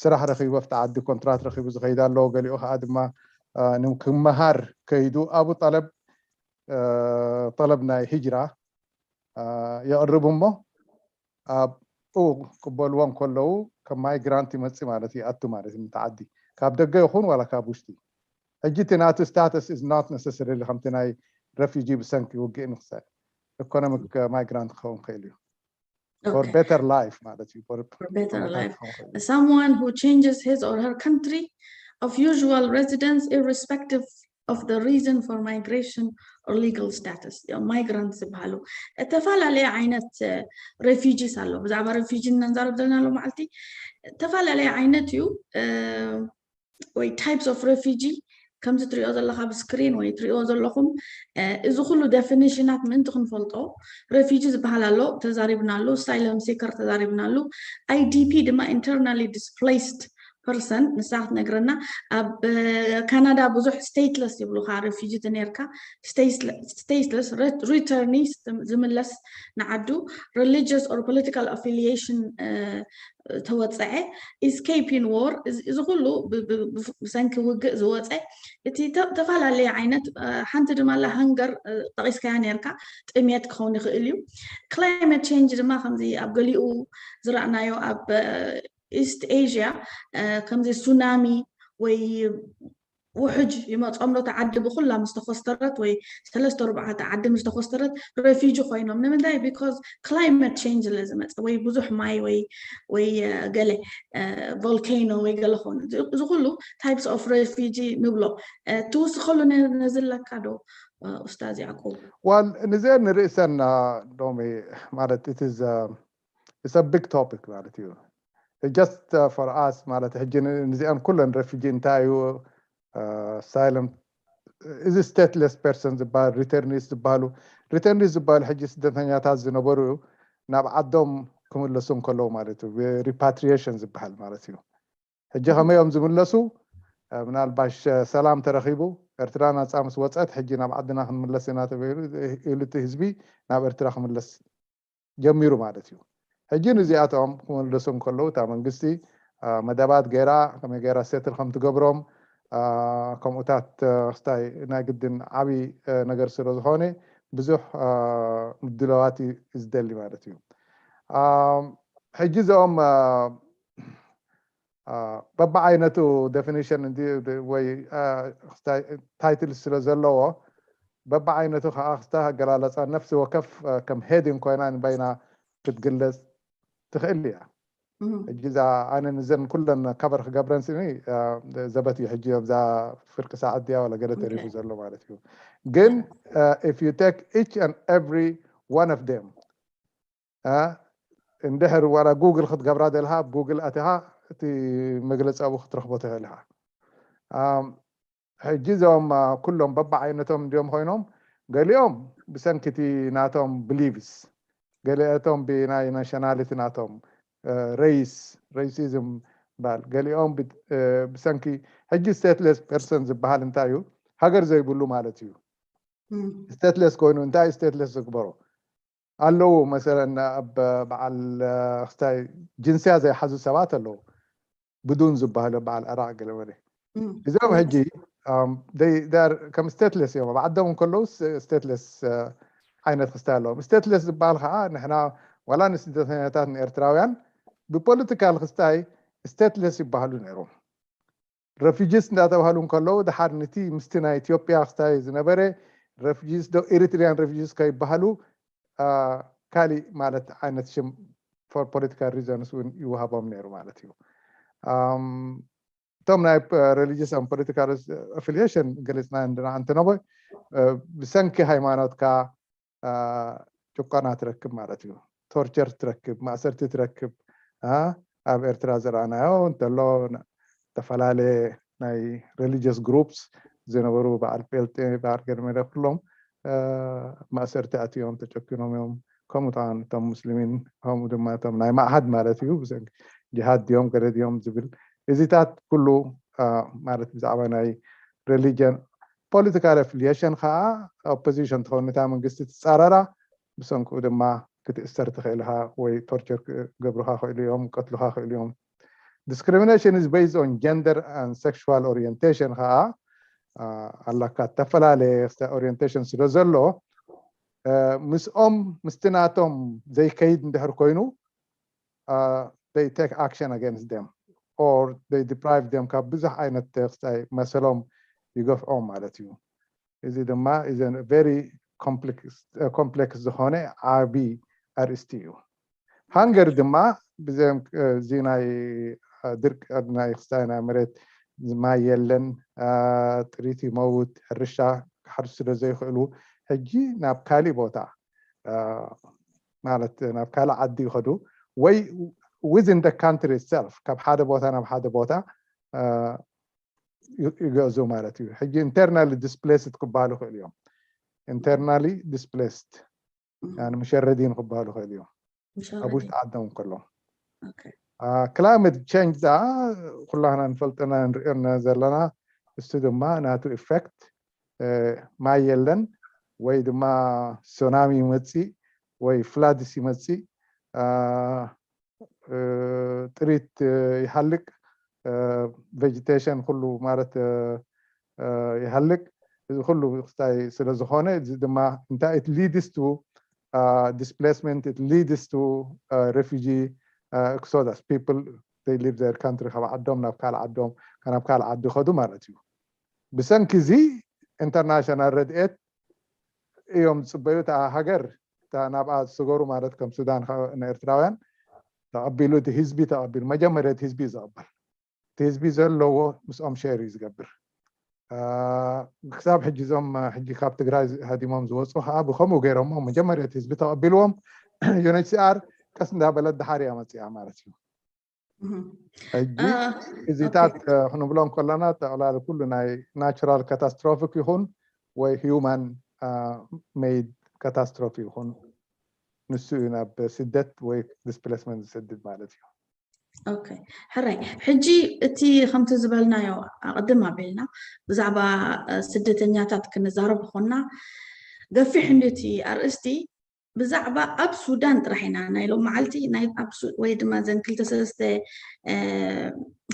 ስራሕ ረኪቡ ኣብቲ ዓዲ ኮንትራት ረኪቡ ዝኸይድ ኣሎ። ገሊኡ ከዓ ድማ ክመሃር ከይዱ ኣብኡ ጠለብ ጠለብ ናይ ሂጅራ የቕርብ እሞ ኣብኡ ክበልዎ እንከለዉ ከም ማይግራንት ይመፅእ ማለት እዩ። ይኣቱ ማለት እዩ። ምቲ ዓዲ ካብ ደገ ይኹን ዋላ ካብ ውሽጢ ሕጂ እቲ ናቱ ስታተስ is not necessarily ከምቲ ናይ ረፊጂ ብሰንኪ ውግእ ንክሰ ኢኮኖሚክ ማይግራንት ክኸውን ክእል እዩ። For better life ማለት እዩ። Better life. Someone who changes his or her country of usual residence irrespective of the reason for migration or legal status. ማይግራንት ዝበሃሉ እተፈላለየ ዓይነት ሬፊጂስ ኣሎ። ብዛዕባ ሬፊጂ እናንዛረብ ዘለና ሎ መዓልቲ እተፈላለየ ዓይነት እዩ ወይ types of refugee ከምዚ ትሪኦ ዘለካ ብስክሪን ወይ ትሪኦ ዘለኹም እዚ ኩሉ ዴፊኒሽናት ምእንቲ ክንፈልጦ ሬፊጂ ዝበሃል ኣሎ ተዛሪብናሉ፣ ኣሳይለም ሲከር ተዛሪብናሉ፣ ኣይ ዲ ፒ ድማ ኢንተርናሊ ዲስፕሌስድ ፐርሰንት ንሳ ክትነግረና። ኣብ ካናዳ ብዙሕ stateless ይብሉካ፣ refugee ተነርካ stateless returnees፣ ዝምለስ ንዓዱ፣ religious or political affiliation ተወፀዐ፣ escaping war፣ እዚ ኩሉ ብሰንኪ ውግእ ዝወፀ። እቲ ዝተፈላለየ ዓይነት፣ ሓንቲ ድማ ላ ሃንገር ጠቂስካያ ነርካ፣ ጥሜት ክኸውን ይኽእል እዩ። Climate change ድማ ከምዚ ኣብ ገሊኡ ዝረእናዮ ኣብ ኢስት ኤዥያ ከምዚ ሱናሚ ወይ ውሕጅ ይመፆም ዶ? ዓዲ ብኩላ ምስ ተኮስተረት ወይ ሰለስተ ርብዓተ ዓዲ ምስ ተኮስተረት refugee ኮይኖም። ንምንታይ? Because climate change ስለ ዝመፀ፣ ወይ ብዙሕ ማይ ወይ ወይ ገለ volcano ወይ ገለ ኾኑ፣ እዚ ኩሉ types of refugee ንብሎ። ትውስኸሉ ነዚ ኣለካ ዶ ኡስታዝ ያዕቆብ? Well፣ ንዚአን ንርእሰን ሎሚ ማለት it is it's a big topic ማለት እዩ። Just for us ማለት ሕጂ ንዚአን ኩለን refugee እንታይ እዩ፣ asylum፣ እዚ stateless person ዝበሃል፣ returnees ዝበሃሉ፣ returnees ዝበሃሉ ሕጂ ስደተኛታት ዝነበሩ ናብ ዓዶም ክምለሱ እንከለዉ ማለት እዩ፣ repatriation ዝበሃል ማለት እዩ። ሕጂ ከመይ እዮም ዝምለሱ? ምናልባሽ ሰላም ተረኺቡ፣ ኤርትራ ናፃ ምስ ወፀት ሕጂ ናብ ዓድና ክንምለስ ኢና ተባሂሉ ኢሉ እቲ ህዝቢ ናብ ኤርትራ ክምለስ ጀሚሩ ማለት እዩ። ሕጂ ንዚኣቶም ክምልሱ እንከለዉ እታ መንግስቲ መደባት ገይራ ከመይ ገይራ settle ከም ትገብሮም፣ ከምኡታት ክስታይ ናይ ግድን ዓብዪ ነገር ስለ ዝኾነ ብዙሕ ምድላዋት እዩ ዝደሊ ማለት እዩ። ሕጂ እዚኦም በብዓይነቱ definition ወይ title ስለ ዘለዎ በብዓይነቱ ከዓ ክስታ ኣገላለፃ ነፍሲ ወከፍ ከም heading ኮይና ንበይና ክትግለፅ ትኽእል እያ። ሕጂ እዛ ኣነ ንዘን ኩለን cover ክገብረን ስኒ ዘበት እዩ። ሕጂ ኣብዛ ፍርቂ ሰዓት ድያ ዋላ ገለ ተሪፉ ዘሎ ማለት እዩ። ግን if you take each and every one of them እንድሕር ዋላ ጉግል ክትገብራ ደልካ ኣብ ጉግል ኣቲኻ እቲ መግለፂ ኣብኡ ክትረኽቦ ትኽእል ኢኻ። ሕጂ እዞም ኩሎም በብዓይነቶም እንዲዮም ኮይኖም፣ ገሊኦም ብሰንኪቲ ናቶም beliefs፣ ገሊኦቶም ብናይ nationality ናቶም race፣ racism ባል፣ ገሊኦም ብሰንኪ ሕጂ stateless person ዝበሃል እንታይ እዩ? ሃገር ዘይብሉ ማለት እዩ። Stateless ኮይኑ እንታይ stateless ዝግበሮ ኣለዉ? መሰለን ኣብ በዓል ክስታይ ጅንስያ ዘይሓዙ ሰባት ኣለዉ፣ ብዱን ዝበሃሉ በዓል ዕራቕ ገለ ወለ። እዚኦም ሕጂ ከም stateless እዮም፣ ኣብ ዓዶም እንከለዉ stateless ዓይነት ክስታይ ኣለዎም። Stateless ዝበሃል ከዓ ንሕና ዋላ ንስደተኛታት ንኤርትራውያን ብፖለቲካል ክስታይ stateless ይበሃሉ ነይሮም። Refugees እንዳተባሃሉ እንከለዉ ድሓር ንቲ ምስቲ ናይ ኢትዮጵያ ክስታይ ዝነበረ refugees ዶ Eritrean refugees ከይበሃሉ ካሊእ ማለት ዓይነት ሽም for political reasons እውን ይወሃቦም ነይሩ ማለት እዩ። እቶም ናይ religious and political affiliation ገሊፅና እንድና እንተነበ ብሰንኪ ሃይማኖትካ ጭቆና ትረክብ ማለት እዩ። Torture ትረክብ፣ ማእሰርቲ ትረክብ። ኣብ ኤርትራ ዝረኣናዮ እንተሎ ዝተፈላለየ ናይ religious groups ዝነበሩ በዓል ጴልጤ፣ በዓል ገርመለ ኩሎም ማእሰርቲ ኣትዮም ተጨኪኖም እዮም። ከምኡ ተን እቶም ሙስሊሚን ከምኡ ድማ እቶም ናይ ማዕሃድ ማለት እዩ ብሰንኪ ጅሃድ ድዮም ገለ ድዮም ዝብል እዚታት ኩሉ ማለት ብዛዕባ ናይ religion political affiliation ከዓ opposition ትኸውን ነታ መንግስቲ ትፃረራ ብሰንክኡ ድማ ክትእሰር ትኽእል ኢኻ ወይ torture ክገብሩኻ ክእሉ እዮም፣ ቀትሉኻ ክእሉ እዮም። Discrimination is based on gender and sexual orientation ከዓ ኣለካ። ዝተፈላለየ orientation ስለ ዘሎ ምስኦም ምስቲ ናቶም ዘይከይድ እንድሕር ኮይኑ they take action against them or they deprive them ካብ ብዙሕ ዓይነት ክስታይ መሰሎም ይገፍዖም ማለት እዩ። እዚ ድማ is a very complex ዝኾነ ዓቢ ኣርእስቲ እዩ። ሃንገር ድማ ብዘም እዚ ናይ ድርቅ ናይ ክስታይ ናይ መሬት ማይ የለን፣ ጥሪት ይመውት፣ ሕርሻ ክሓርሱ ስለ ዘይኽእሉ ሕጂ ናብ ካሊእ ቦታ ማለት ናብ ካልእ ዓዲ ይኸዱ ወይ within the country itself ካብ ሓደ ቦታ ናብ ሓደ ቦታ ይገዙ ማለት እዩ። ሕጂ internally displaced ክበሃሉ ይኽእሉ እዮም። Internally displaced يعني مشردين ክበሃሉ ይኽእሉ እዮም ኣብ ውሽጢ ዓዶም ከለዉ። ክላይመት ቸንጅ ዛ ኩላና ንፈልጠና ንሪኦና ዘለና፣ እሱ ድማ ናቱ ኢፌክት ማይ የለን ወይ ድማ ሱናሚ ይመፅእ ወይ ፍላድስ ይመፅእ፣ ጥሪት ይሃልቅ፣ ቬጀቴሽን ኩሉ ማለት ይሃልቅ። እዚ ኩሉ ክስታይ ስለ ዝኾነ፣ እዚ ድማ እንታይ it leads to displacement, it leads to refugee exodus, people they leave their country፣ ካብ ዓዶም ናብ ካልእ ዓዶም፣ ናብ ካልእ ዓዲ ይኸዱ ማለት እዩ። ብሰንኪ እዚ ኢንተርናሽናል ረድኤት እዮም ዝፅበዩ። እታ ሃገር እታ ናብኣ ዝስገሩ ማለት ከም ሱዳን ንኤርትራውያን ተቐቢሉ፣ እቲ ህዝቢ ተቐቢሉ፣ መጀመርያ እቲ ህዝቢ እዩ ዝቕበል። እቲ ህዝቢ ዘለዎ ምስኦም ሸር እዩ ዝገብር። ክሳብ ሕጂ እዞም ሕጂ ካብ ትግራይ ሃዲሞም ዝወፁ ከዓ ብከምኡ ገይሮሞ መጀመርያ እቲ ህዝቢ ተቐቢልዎም፣ ዩኤንኤችሲኣር ቀስ እንዳበለት ድሓር እያ መፅኣ ማለት እዩ። ሕጂ እዚታት ክንብሎም ከለና ጠቕላሊ ኩሉ ናይ ናቹራል ካታስትሮፊክ ይኹን ወይ ሂውማን ሜድ ካታስትሮፊ ይኹን፣ ንሱ እዩ ናብ ስደት ወይ ዲስፕሌስመንት ዝሰድድ ማለት እዩ። ኦኬ፣ ሕራይ። ሕጂ እቲ ከምቲ ዝበልናዮ ኣቕድም ኣቢልና ብዛዕባ ስደተኛታት ክንዛረብ ኮና፣ ገፊሕ እንዲ እቲ ኣርእስቲ ብዛዕባ ኣብ ሱዳን ጥራሕ ኢና ናይ ሎም መዓልቲ ናይ ኣብ ሱ- ወይ ድማ ዘን ክልተ ሰለስተ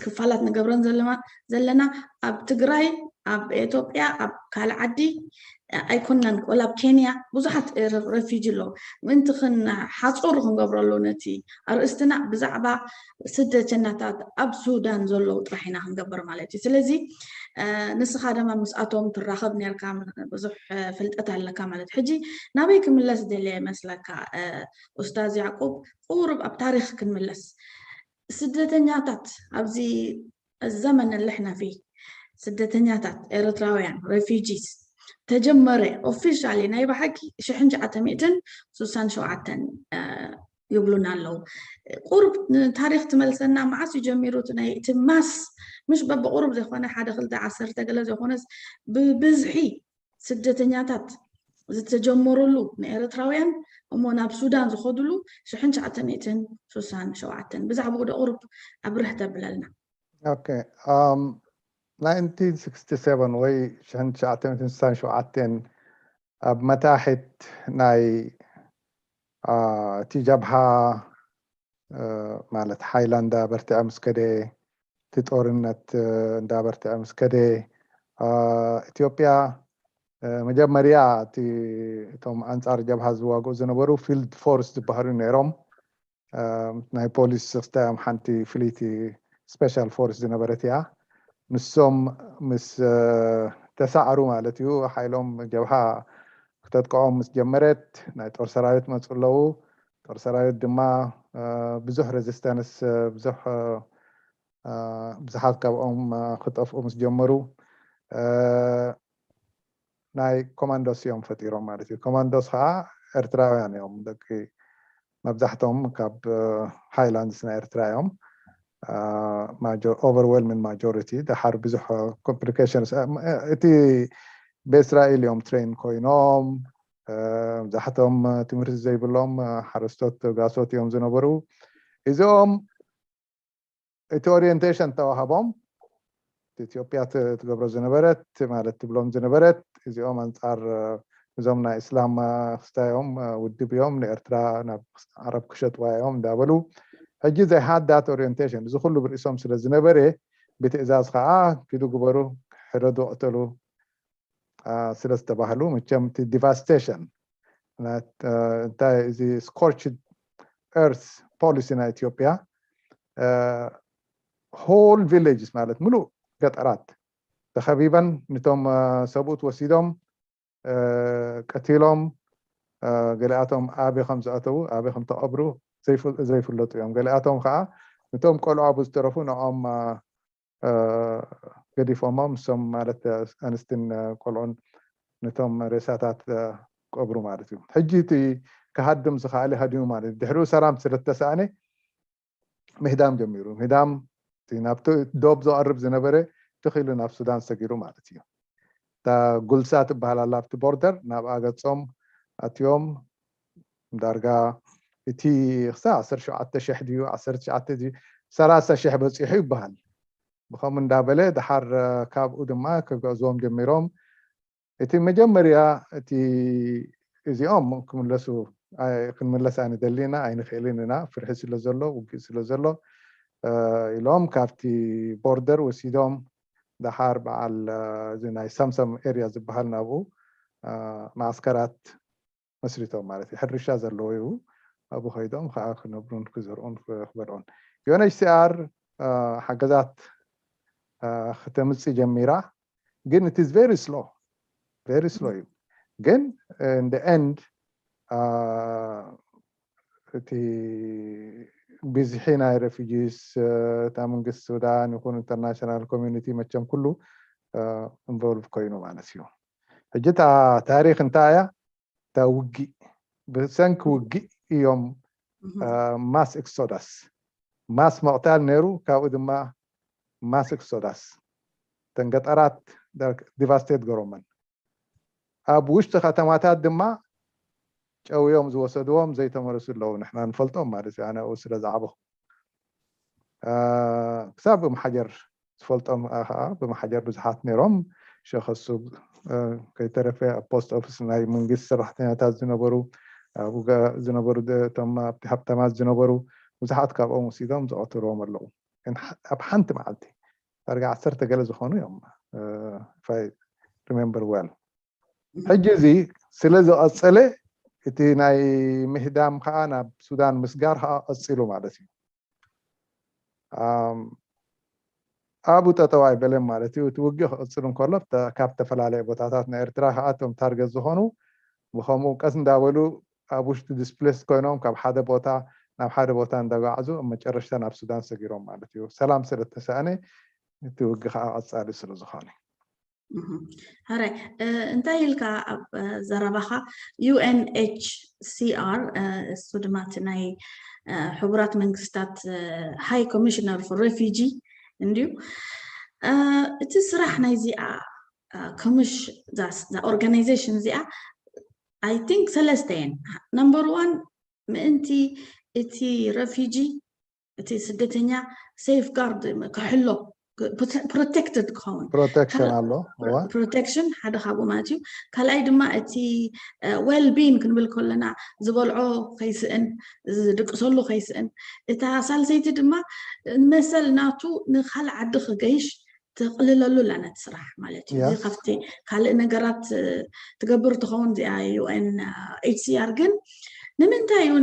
ክፋላት ንገብረን ዘለና። ኣብ ትግራይ፣ ኣብ ኢትዮጵያ፣ ኣብ ካልእ ዓዲ ኣይኮናን፣ ወላ ኣብ ኬንያ ብዙሓት ረፊጂ ኣለዉ። ምእንቲ ክንሓፀሩ ክንገብረሉ ነቲ ኣርእስትና ብዛዕባ ስደተኛታት ኣብ ሱዳን ዘለዉ ጥራሕ ኢና ክንገብር ማለት እዩ። ስለዚ ንስኻ ድማ ምስኣቶም ትራኸብ ነርካ፣ ብዙሕ ፍልጠት ኣለካ ማለት። ሕጂ ናበይ ክምለስ ደልየ ይመስለካ ኡስታዝ ያዕቆብ? ቁሩብ ኣብ ታሪኽ ክንምለስ። ስደተኛታት ኣብዚ ዘመን اللي احنا فيه ስደተኛታት ኤርትራውያን ሬፊጂስ ተጀመረ ኦፊሻሊ ናይ ብሓቂ ሽሕን ትሽዓተ ሚእትን ስሳን ሸውዓተን ይብሉና ኣለዉ። ቁሩብ ንታሪኽ ትመልሰና? መዓስ እዩ ጀሚሩ እቲ ናይ እቲ ማስ፣ ምሽ በብቁሩብ ዘይኮነ ሓደ ክልተ ዓሰርተ ገለ ዘይኮነስ ብብዝሒ ስደተኛታት ዝተጀመረሉ ንኤርትራውያን እሞ ናብ ሱዳን ዝኸድሉ ሽሕን ትሽዓተ ሚእትን ስሳን ሸውዓተን ብዛዕባኡ ዶ ቁሩብ ኣብርህ ተብለልና? ኦኬ፣ um, ናይንቲን ሲክስቲ ሰቨን ወይ ሽሕን ትሽዓተ ሚእትን ስሳን ሸውዓተን ኣብ መታሕት ናይ እቲ ጀብሃ ማለት ሓይላ እንዳበርትዐ ምስ ከደ፣ እቲ ጦርነት እንዳበርትዐ ምስ ከደ፣ ኢትዮጵያ መጀመርያ እቲ እቶም ኣንጻር ጀብሃ ዝዋግኡ ዝነበሩ ፊልድ ፎርስ ዝበሃሉ ነይሮም። ናይ ፖሊስ ክስታዮም ሓንቲ ፍልይቲ ስፔሻል ፎርስ ዝነበረት እያ። ንሶም ምስ ተሳዕሩ ማለት እዩ፣ ሓይሎም ጀብሃ ክተጥቅዖም ምስ ጀመረት ናይ ጦር ሰራዊት መፁ ኣለዉ። ጦር ሰራዊት ድማ ብዙሕ ሬዚስተንስ፣ ብዙሕ ብዙሓት ካብኦም ክጠፍኡ ምስ ጀመሩ ናይ ኮማንዶስ እዮም ፈጢሮም ማለት እዩ። ኮማንዶስ ከዓ ኤርትራውያን እዮም፣ ደቂ መብዛሕቶም ካብ ሃይላንድስ ናይ ኤርትራ እዮም። ኦቨርዌልሚንግ ማጆሪቲ፣ ደሓር ብዙሕ ኮምፕሊኬሽንስ፣ እቲ ብእስራኤል እዮም ትሬን ኮይኖም፣ መብዛሕቶም ትምህርቲ ዘይብሎም ሓረስቶት ጋሶት እዮም ዝነበሩ። እዚኦም እቲ ኦሪየንቴሽን ተዋሃቦም፣ ኢትዮጵያ ትገብሮ ዝነበረት ማለት ትብሎም ዝነበረት፣ እዚኦም ኣንፃር እዞም ናይ እስላም ክስታዮም ውድብ እዮም፣ ንኤርትራ ናብ ዓረብ ክሸጥዋ እዮም እንዳበሉ። ሕጂ they had that orientation፣ እዚ ኩሉ ብርእሶም ስለ ዝነበረ ብትእዛዝ ከዓ ኪዱ ግበሩ፣ ሕረዱ፣ ቅተሉ ስለ ዝተባህሉ፣ መቸም እቲ ዲቫስቴሽን እንታይ እዚ ስኮርችድ ኤርት ፖሊሲ ናይ ኢትዮጵያ፣ ሆል ቪሌጅስ ማለት ምሉእ ገጠራት ተኸቢበን፣ ንቶም ሰብኡት ወሲዶም ቀቲሎም፣ ገሊኣቶም ኣበይ ከም ዝኣተዉ ኣበይ ከም ተቐብሩ ዘይፍለጡ እዮም። ገሊኣቶም ከዓ ንቶም ቆልዑ ኣብኡ ዝተረፉ ንኦም ገዲፎሞም፣ ንሶም ማለት ኣንስትን ቆልዑን ነቶም ሬሳታት ቀብሩ ማለት እዩ። ሕጂ እቲ ክሃድም ዝኸኣለ ሃዲሙ ማለት እዩ። ድሕሪኡ ሰላም ስለተሰኣነ ምህዳም ጀሚሩ። ምህዳም ናብቲ ዶብ ዝቐርብ ዝነበረ ትኺሉ ናብ ሱዳን ሰጊሩ ማለት እዩ። እታ ጉልሳ ትበሃል ኣላ ኣብቲ ቦርደር፣ ናብኣ ገጾም ኣትዮም ዳርጋ እቲ ክሳብ ዓሰርተ ሸውዓተ ሽሕ ድዩ ዓሰርተ ትሽዓተ ድዩ ሰላሳ ሽሕ በፂሑ ይበሃል። ብኸምኡ እንዳበለ ድሓር ካብኡ ድማ ክግዕዝዎም ጀሚሮም። እቲ መጀመርያ እቲ እዚኦም ክምለሱ ክንምለስ ኣይንደሊና ኣይንኽእልን ኢና፣ ፍርሒ ስለ ዘሎ ውግእ ስለ ዘሎ ኢሎም ካብቲ ቦርደር ወሲዶም ድሓር በዓል እዚ ናይ ሰምሰም ኤርያ ዝበሃል ናብኡ ማዕስከራት መስሪቶም ማለት እዩ። ሕርሻ ዘለዎ እዩ። ኣብኡ ከይዶም ከዓ ክነብሩን ክዘርኡን ክበልዑን። ዩ ኤን ኤች ሲ ኣር ሓገዛት ክተምፅእ ጀሚራ፣ ግን it is very slow very slow እዩ። ግን in the end እቲ ብዝሒ ናይ refugees እታ መንግስቲ ሱዳን ይኹን international community መቸም ኩሉ involve ኮይኑ ማለት እዩ። ሕጂ እታ ታሪኽ እንታይ እያ? እታ ውግእ ብሰንኪ ውግእ እዮም mass exodus mass ምቕታል ነይሩ። ካብኡ ድማ mass exodus እተን ገጠራት devastate ገሮመን። ኣብ ውሽጢ ከተማታት ድማ ጨውዮም ዝወሰድዎም ዘይተመለሱ ኣለዉ። ንሕና ንፈልጦም ማለት እዩ። ኣነ ኣብኡ ስለ ዝዓበኹ ክሳብ ብመሓጀር ዝፈልጦም ከዓ ብመሓጀር ብዙሓት ነይሮም። ሸኸሱ ከይተረፈ ኣብ post office ናይ መንግስቲ ሰራሕተኛታት ዝነበሩ ኣብኡ ዝነበሩ እቶም ኣብቲ ሃብታማት ዝነበሩ ብዙሓት ካብኦም ወሲዶም ዝቐተልዎም ኣለዉ። ግን ኣብ ሓንቲ መዓልቲ ዳርጋ ዓሰርተ ገለ ዝኾኑ እዮም if I remember well። ሕጂ እዚ ስለ ዝቐፀለ እቲ ናይ ምህዳም ከዓ ናብ ሱዳን ምስጋር ከዓ ቀፂሉ ማለት እዩ። ኣብኡ ጠጠው ኣይበለን ማለት እዩ። እቲ ውግእ ክቕፅል እንከሎ ካብ ዝተፈላለየ ቦታታት ናይ ኤርትራ ከዓ እቶም ታርገት ዝኾኑ ብከምኡ ቀስ እንዳበሉ ኣብ ውሽጢ displaced ኮይኖም ካብ ሓደ ቦታ ናብ ሓደ ቦታ እንዳጓዓዙ ኣብ መጨረሽታ ናብ ሱዳን ሰጊሮም ማለት እዩ። ሰላም ስለተሰኣነ እቲ ውግእ ከዓ ቀፃሊ ስለዝኾነ ሕራይ እንታይ ኢልካ ኣብ ዘረባኻ? ዩ ኤን ኤች ሲ ኣር እሱ ድማ እቲ ናይ ሕቡራት መንግስታት ሃይ ኮሚሽነር ፎር ሬፊጂ እንድዩ። እቲ ስራሕ ናይዚኣ ኮሚሽ ኦርጋናይዜሽን እዚኣ I think ሰለስተ እየን። ነምበር ዋን ምእንቲ እቲ ረፊጂ እቲ ስደተኛ safe guard ክሕሎ protected ክኸውን protection ኣሎ። protection ሓደ ካብኡ ማለት እዩ። ካልኣይ ድማ እቲ well being ክንብል ከለና ዝበልዖ ከይስእን ዝድቅሰሉ ከይስእን፣ እታ ሳልሰይቲ ድማ መሰል ናቱ ንካልእ ዓዲ ክገይሽ ተቕልለሉ ኣላ ነቲ ስራሕ ማለት እዩ። እዚ ካብቲ ካልእ ነገራት ትገብር ትኸውን እዚኣ ዩ ኤን ኤች ሲ ኣር። ግን ንምንታይ እዩ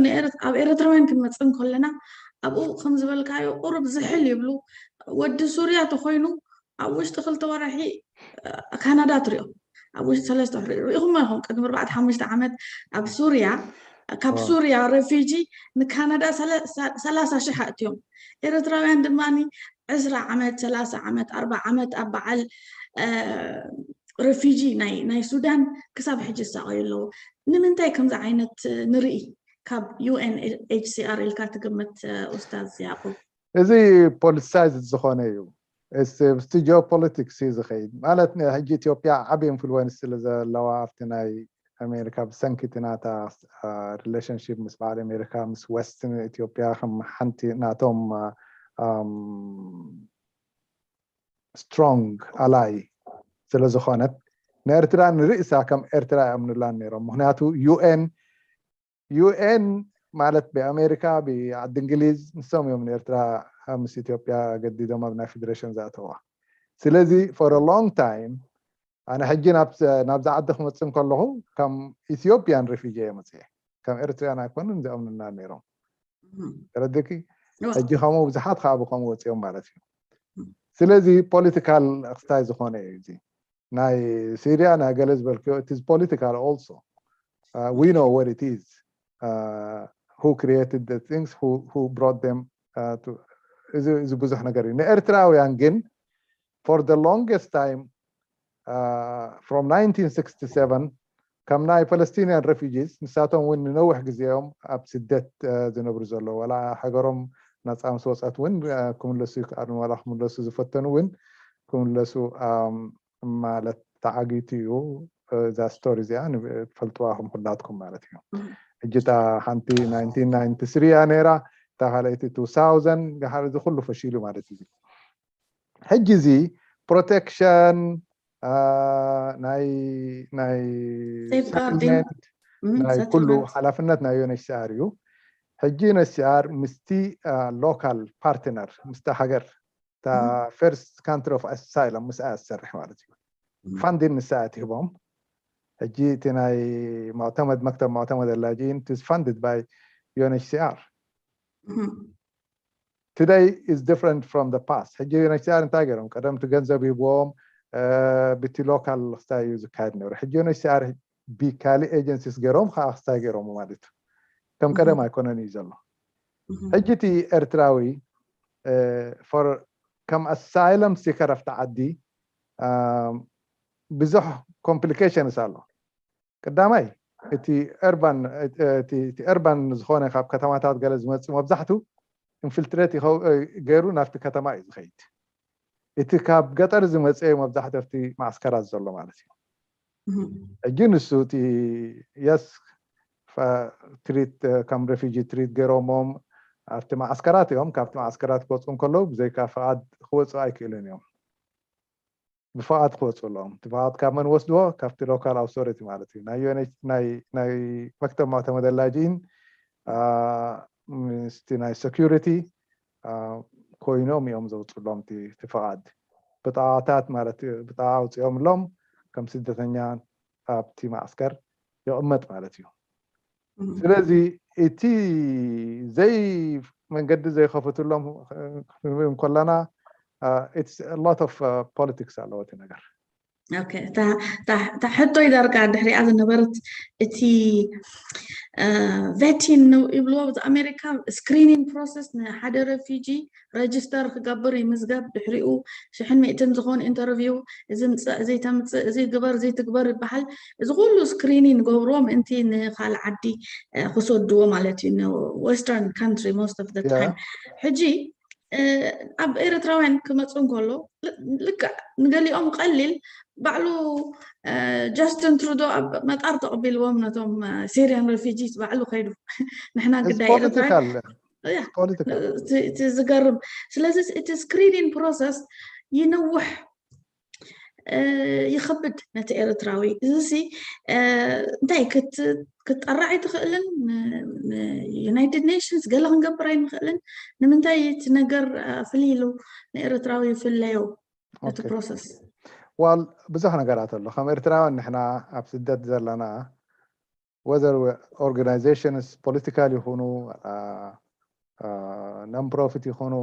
ኣብ ኤርትራውያን ክንመፅእ እንከለና ኣብኡ ከም ዝበልካዮ ቁሩብ ዝሕል ይብሉ። ወዲ ሱርያ ተኮይኑ ኣብ ውሽጢ ክልተ ወርሒ ካናዳ ትሪኦ፣ ኣብ ውሽጢ ሰለስተ ወርሒ ሪኢኹሞ ኢኹም። ቅድሚ ኣርባዕተ ሓሙሽተ ዓመት ኣብ ሱርያ ካብ ሱርያ ሬፊጂ ንካናዳ ሰላሳ ሽሕ ኣእትዮም። ኤርትራውያን ድማ ዕስራ ዓመት ሰላሳ ዓመት ኣርባ ዓመት ኣብ በዓል ረፊጂ ናይ ሱዳን ክሳብ ሕጂ ዝሳቐዩ ኣለዉ። ንምንታይ ከምዚ ዓይነት ንርኢ? ካብ ዩ ኤን ኤች ሲ ኣር ኢልካ ትግምት ኡስታዝ ያዕቁብ? እዚ politicized ዝኾነ እዩ። ምስቲ ጂኦፖለቲክስ እዩ ዝኸይድ ማለት ሕጂ ኢትዮጵያ ዓብ ኢንፍሉወንስ ስለ ዘለዋ ኣብቲ ናይ ኣሜሪካ ብሰንኪ እቲ ናታ relationship ምስ በዓል ኣሜሪካ ምስ west ኢትዮጵያ ከም ሓንቲ ናቶም strong ally ስለ ዝኾነት ንኤርትራ ንርእሳ ከም ኤርትራ ይኣምኑላን ነይሮም። ምክንያቱ ዩ ኤን ዩ ኤን ማለት ብኣሜሪካ ብዓዲ እንግሊዝ ንሶም እዮም ንኤርትራ ምስ ኢትዮጵያ ገዲዶም ኣብ ናይ ፌደሬሽን ዝኣተዋ። ስለዚ for a long time ኣነ ሕጂ ናብዛ ዓዲ ክመፅእ እንከለኹ ከም ኢትዮጵያን ሬፊጂ እየ መፅየ፣ ከም ኤርትራያን ኣይኮኑን ዝኣምኑና ነይሮም። ተረድእኪ? ሕጂ ከምኡ ብዙሓት ከዓ ብከምኡ ወፂኦም ማለት እዩ። ስለዚ ፖለቲካል ክስታይ ዝኾነ እዩ እዚ ናይ ሲሪያ ናይ ገለ ዝበልክዮ it is political also. We know what it is, who created the things, who brought them. እዚ ብዙሕ ነገር እዩ። ንኤርትራውያን ግን for the longest time from nineteen sixty-seven ከም ናይ Palestinian refugees ንሳቶም እውን ንነዊሕ ግዜኦም ኣብ ስደት ዝነብሩ ዘለዉ ዋላ ሃገሮም ናፃ ምስ ወፀት እውን ክምለሱ ይከኣሉን ዋላ ክምለሱ ዝፈተኑ እውን ክምለሱ ማለት ተዓጊቱ እዩ። እዛ ስቶሪ እዚኣ ትፈልጥዋ ከም ኩላትኩም ማለት እዩ። ሕጂ እታ ሓንቲ ናይንቲን ናይንቲ ስሪ እያ ነይራ፣ እታ ካልኣይቲ ቱ ታውዘንድ፣ ገሓር እዚ ኩሉ ፈሺሉ ማለት እዩ። ሕጂ እዚ ፕሮቴክሽን ናይ ናይ Safeguarding. ሰትልመንት Mhm, ናይ ኩሉ settlement. ሓላፍነት ናይ ዩ ኤን ኤች ሲ ኣር እዩ። ሕጂ ዩ ኤን ኤች ሲ ኣር ምስቲ ሎካል ፓርትነር ምስታ ሃገር እታ ፈርስት ካንትሪ ኦፍ ኣሳይለም ምስኣ ትሰርሕ ማለት እዩ። Mhm. ፋንዲን ንሳ እያ ትህቦም። ሕጂ እቲ ናይ ሙዕተመድ መክተብ ሙዕተመድ ኣላጂን is funded by ዩ ኤን ኤች ሲ ኣር። Mhm. Today is different from the past። ሕጂ ዩ ኤን ኤች ሲ ኣር እንታይ ገይሮም? ቀደም እቲ ገንዘብ ሂብዎም እ፣ ብቲ ሎካል ክስታይ እዩ ዝካየድ ነይሩ። ሕጂ ዩ ኤን ኤች ሲ ኣር ብካሊእ ኤጀንሲስ ገይሮም ከዓ ክስታይ ገይሮም ማለት እዩ። ከም ቀደም ኣይኮነን እዩ ዘሎ። Mhm. ሕጂ እቲ ኤርትራዊ እ፣ for ከም ኣሳይለም ሲከር ኣብቲ ዓዲ እ፣ ብዙሕ ኮምፕሊኬሽንስ ኣሎ። ቀዳማይ እቲ ኤርባን እቲ እቲ ኤርባን ዝኾነ ካብ ከተማታት ገለ ዝመጽእ መብዛሕቱ ኢንፊልትሬት ይኸው እ፣ ገይሩ ናብቲ ከተማ እዩ ዝኸይድ። እቲ ካብ ገጠር ዝመጽእ መብዛሕቱ ኣብቲ ማዕስከራት ዘሎ ማለት እዩ። Mhm. ሕጂ ንሱ እቲ የስ ትሪት ከም ሬፊጂ ትሪት ገይሮሞም ኣብቲ ማዕስከራት እዮም። ካብቲ ማዕስከራት ክወፁ እንከለዉ ብዘይካ ፍቓድ ክወፁ ኣይክእሉን እዮም። ብፍቓድ ክወፁ ኣለዎም። እቲ ፍቓድ ካብ መን ወስድዎ? ካብቲ ሎካል ኣውቶሪቲ ማለት እዩ። ናይ ዩ ኤን ኤች ናይ ናይ መክተብ ሙዕተመድ ኣላጂን አ፣ ምስቲ ናይ ሴኩሪቲ አ፣ ኮይኖም እዮም ዘውፅሎም እቲ እቲ ፍቓድ። ብጣቓታት ማለት እዩ፣ ብጣቓ ኣውፂኦምሎም ከም ስደተኛ ኣብቲ ማዕስከር ይቕመጥ ማለት እዩ። Mhm. ስለዚ እቲ ዘይ መንገዲ ዘይኸፍትሎም ክንብል እንከለና it's lot of politics ኣለዎ እቲ ነገር። ኦኬ፣ እታ እታ- እታ ሕቶይ ዳርጋ ድሕሪኣ ዝነበረት እቲ ቬቲን ነው ይብልዎ፣ እዚ ኣሜሪካ ስክሪኒንግ ፕሮሰስ ንሓደ ሬፊጂ ረጅስተር ክገብር ይምዝገብ፣ ድሕሪኡ ሽሕን ሚእትን ዝኾን ኢንተርቪው፣ እዚ ምፅእ፣ እዚ ተምፅእ፣ እዚ ግበር፣ እዚ ትግበር ይበሃል። እዚ ኩሉ ስክሪኒንግ ገብርዎ ምእንቲ ንካል ዓዲ እ፣ ክሰድዎ ማለት እዩ፣ ን western country most of the Yeah. time። ሕጂ እ፣ ኣብ ኤርትራውያን ክመፁ እንከሎ ል- ልክዕ ንገሊኦም ቀሊል ባዕሉ እ፣ ጃስትን ትሩዶ ኣብ መጣር ተቐቢልዎም ነቶም እ፣ ሲሪያን ሬፊጂስ ባዕሉ ከይዱ ንሕና ግዳይ ኤርትራውያን ፖለቲካል ያ፣ ፖለቲካል እቲ እቲ ዝገርም። ስለዚ እቲ ስክሪኒንግ ፕሮሰስ ይነውሕ እ፣ ይኸብድ ነቲ ኤርትራዊ። እዚ ሲ እ፣ እንታይ ክት- ክትጠራዕ ኣይትኽእልን፣ ን- ንዩናይትድ ኔሽንስ ገለ ክንገብር ኣይንኽእልን። ንምንታይ እቲ ነገር እ፣ ፍልይ ኢሉ ንኤርትራዊ ይፍለዮ እቲ ኦኬ። ፕሮሰስ? ዋል ብዙሕ ነገራት ኣሎ። ከም ኤርትራውያን ንሕና ኣብ ስደት ዘለና ወዘር ኦርጋናይዜሽንስ ፖለቲካል ይኹኑ non profit ይኹኑ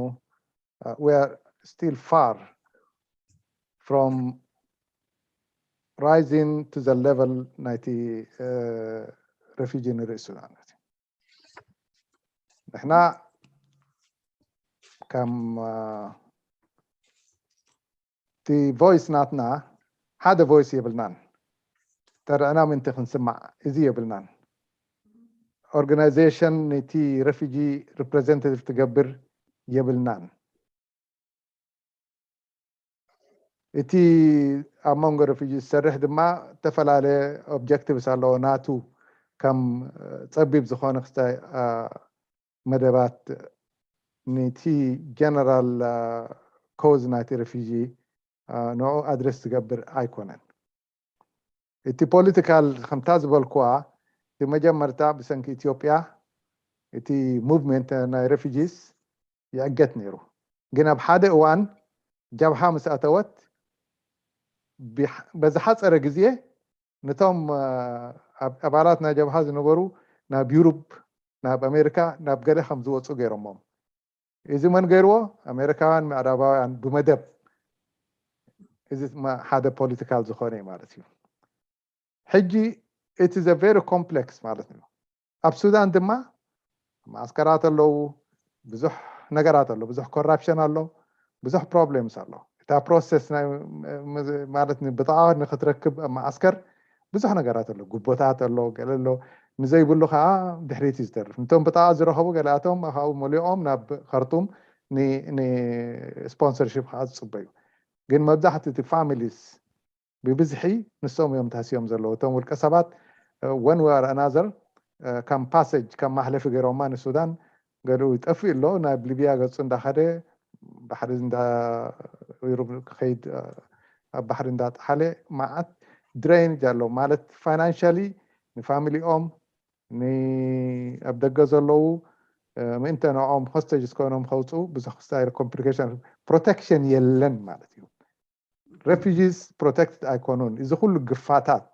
we are still far from rising to the level ናይቲ ሬፊጂ ንርኢ ሱዳን። ንሕና ከም እቲ ቮይስ ናትና ሓደ ቮይስ የብልናን። ተረዕና ምንቲ ክንስማዕ እዚ የብልናን። ኦርጋናይዜሽን ነቲ ሬፊጂ ሪፕሬዘንታቲቭ ትገብር የብልናን። እቲ ኣብ መንጎ ሬፊጂ ዝሰርሕ ድማ ዝተፈላለየ ኦብጀክቲቭስ ኣለዎ። ናቱ ከም ጸቢብ ዝኾነ ክስታይ መደባት ነቲ ጀነራል ኮዝ ናይቲ ሬፊጂ ንዑ ኣድረስ ዝገብር ኣይኮነን። እቲ ፖለቲካል ከምታ ዝበልኩዋ እቲ መጀመርታ ብሰንኪ ኢትዮጵያ እቲ ሙቭመንት ናይ ሬፊጂስ ይዕገት ነይሩ። ግን ኣብ ሓደ እዋን ጀብሃ ምስ ኣተወት ብዝሓፀረ ግዜ ነቶም ኣባላት ናይ ጀብሃ ዝነበሩ ናብ ዩሩፕ፣ ናብ ኣሜሪካ፣ ናብ ገለ ከም ዝወፁ ገይሮሞም። እዚ መን ገይርዎ? ኣሜሪካውያን ምዕራባውያን ብመደብ። እዚ ሓደ ፖለቲካል ዝኾነ ማለት እዩ። ሕጂ it is a very complex ማለት እዩ። ኣብ ሱዳን ድማ ማዕስከራት ኣለዉ፣ ብዙሕ ነገራት ኣሎ፣ ብዙሕ ኮራፕሽን ኣሎ፣ ብዙሕ ፕሮብሌምስ ኣሎ። እታ ፕሮሰስ ናይ ማለት ብጣቓ ንክትረክብ ኣብ ማዓስከር ብዙሕ ነገራት ኣሎ፣ ጉቦታት ኣሎ፣ ገለ ኣሎ፣ ንዘይብሉ ከዓ ድሕሪት እዩ ዝተርፍ። ንቶም ብጣቓ ዝረኸቡ ገለኣቶም ካብኡ መሊኦም ናብ ከርጡም ንስፖንሰርሽፕ ከዓ ዝፅበዩ። ግን መብዛሕትኡ እቲ ፋሚሊስ ብብዝሒ ንሶም እዮም ታስዮም ዘለዉ። እቶም ውልቀ ሰባት one way or another ከም ፓሰጅ ከም ማሕለፊ ገይሮማ ንሱዳን። ገሊኡ ይጠፍእ ኣሎ። ናብ ሊብያ ገጹ እንዳኸደ ባሕሪ እንዳ ሩብ ክኸይድ ኣብ ባሕሪ እንዳጠሓለ መዓት ድሬይን ኣሎ ማለት ፋይናንሻሊ ንፋሚሊኦም ኣብ ደገ ዘለዉ ምእንተ ንኦም ሆስቴጅስ ኮይኖም ከውፅኡ ብዙሕ ስታይል ኮምፕሊኬሽን ፕሮቴክሽን የለን ማለት እዩ። ሬፊጂስ ፕሮቴክትድ ኣይኮኑን። እዚ ኩሉ ግፋታት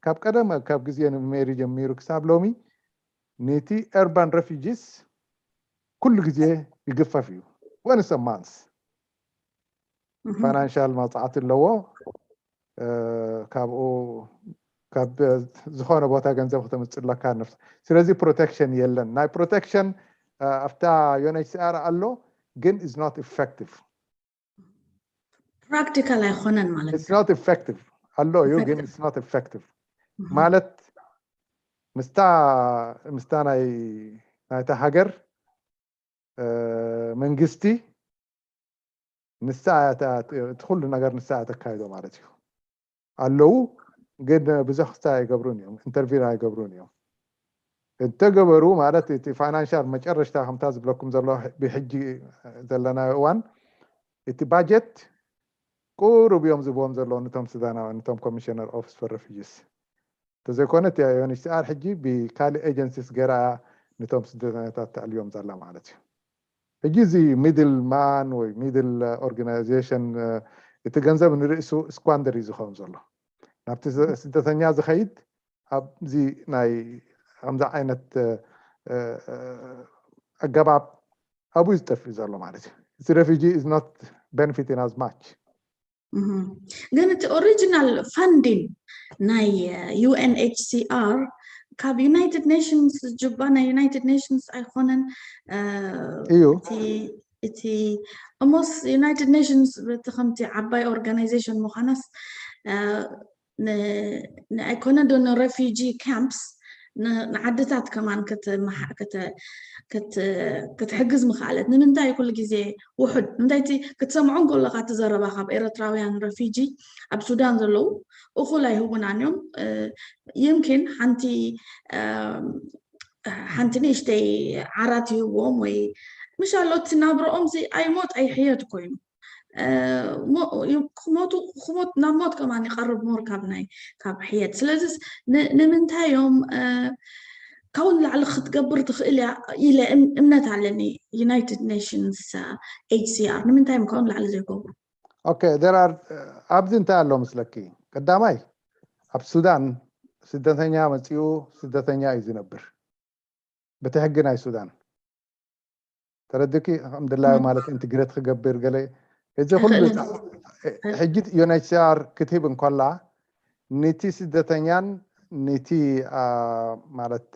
ካብ ቀደም ካብ ግዜ ሜሪ ጀሚሩ ክሳብ ሎሚ ነቲ ኤርባን ሬፊጂስ ኩሉ ግዜ ይግፈፍ እዩ። ወንስ ማንስ ፋይናንሻል መውፃዕቲ ኣለዎ። ካብኡ ካብ ዝኾነ ቦታ ገንዘብ ክተምፅለካ ነፍስ ስለዚ ፕሮቴክሽን የለን። ናይ ፕሮቴክሽን ኣብታ ዩኤንኤችሲኣር ኣሎ ግን is not effective። ፕራክቲካል ኣይኮነን ማለት it's not effective ኣሎ እዩ ግን it's not effective ማለት ምስታ ምስታ ናይ ናይታ ሃገር መንግስቲ ንሳ እቲ ኩሉ ነገር ንሳ ተካይዶ ማለት እዩ ኣለዉ ግን ብዙሕ ክስታይ ኣይገብሩን እዮም ኢንተርቪን ኣይገብሩን እዮም እንተገበሩ ማለት እቲ ፋይናንሻል መጨረሽታ ከምታ ዝብለኩም ዘሎ ብሕጂ ዘለናዮ እዋን እቲ ባጀት ቁሩብ እዮም ዝብዎም ዘለዉ ነቶም ሱዳናውያን ነቶም ኮሚሽነር ኦፊስ ፎር ሬፊጂስ እንተዘይኮነ እቲ ዩኤንኤችሲኣር ሕጂ ብካሊእ ኤጀንሲስ ገይራ ነቶም ስደተኛታት ተዕልዮም ዘላ ማለት እዩ ሕጂ እዚ ሚድል ማን ወይ ሚድል ኦርጋናይዜሽን እቲ ገንዘብ ንርእሱ ስኳንደር እዩ ዝኸውን ዘሎ ናብቲ ስደተኛ ዝኸይድ ኣብዚ ናይ ከምዚ ዓይነት ኣገባብ ኣብኡ ዝጠፍእ ዘሎ ማለት እዩ እቲ refugee is not benefiting as much ግን እቲ ኦሪጂናል ፋንዲን ናይ ዩኤንኤችሲኣር ካብ ዩናይትድ ኔሽንስ ጅባ ናይ ዩናይትድ ኔሽንስ ኣይኮነን እዩ እቲ እሞስ ዩናይትድ ኔሽንስ በቲ ከምቲ ዓባይ ኦርጋናይዜሽን ምዃናስ ኣይኮነ ዶ ንሬፊጂ ካምፕስ ንዓድታት ከማን ክትሕግዝ ምክኣለት ንምንታይ ኩሉ ግዜ ውሑድ እንታይ ክትሰምዖ ከለካ እቲ ዘረባ ካብ ኤረትራውያን ረፊጂ ኣብ ሱዳን ዘለዉ እኩል ኣይህቡናን እዮም ይምኪን ሓንቲ ሓንቲ ንእሽተይ ዓራት ይህብዎም ወይ ምሻሎ እቲ ናብረኦም ኣይሞት ኣይሕየት ኮይኑ ክሞቱ ክሞት ናብ ሞት ከማን ይቀርብ ሞር ካብ ናይ ካብ ሕየት ስለዚ ንምንታይ እዮም ካብኡ ንላዕሊ ክትገብር ትኽእል እያ ኢለ እምነት ኣለኒ ዩናይትድ ኔሽንስ ኤችሲኣር ንምንታይ እዮም ካብኡ ንላዕሊ ዘይገብሩ ኦኬ there are ኣብዚ እንታይ ኣሎ መስለኪ ቀዳማይ ኣብ ሱዳን ስደተኛ መፂኡ ስደተኛ እዩ ዝነብር በቲ ሕጊ ናይ ሱዳን ተረድኪ ከም ድላዩ ማለት ኢንትግሬት ክገብር ገለ እዚ ኩሉ ሕጂ ዩኤንኤችሲኣር ክትህብ እንኮላ ንቲ ስደተኛን ንቲ ማለት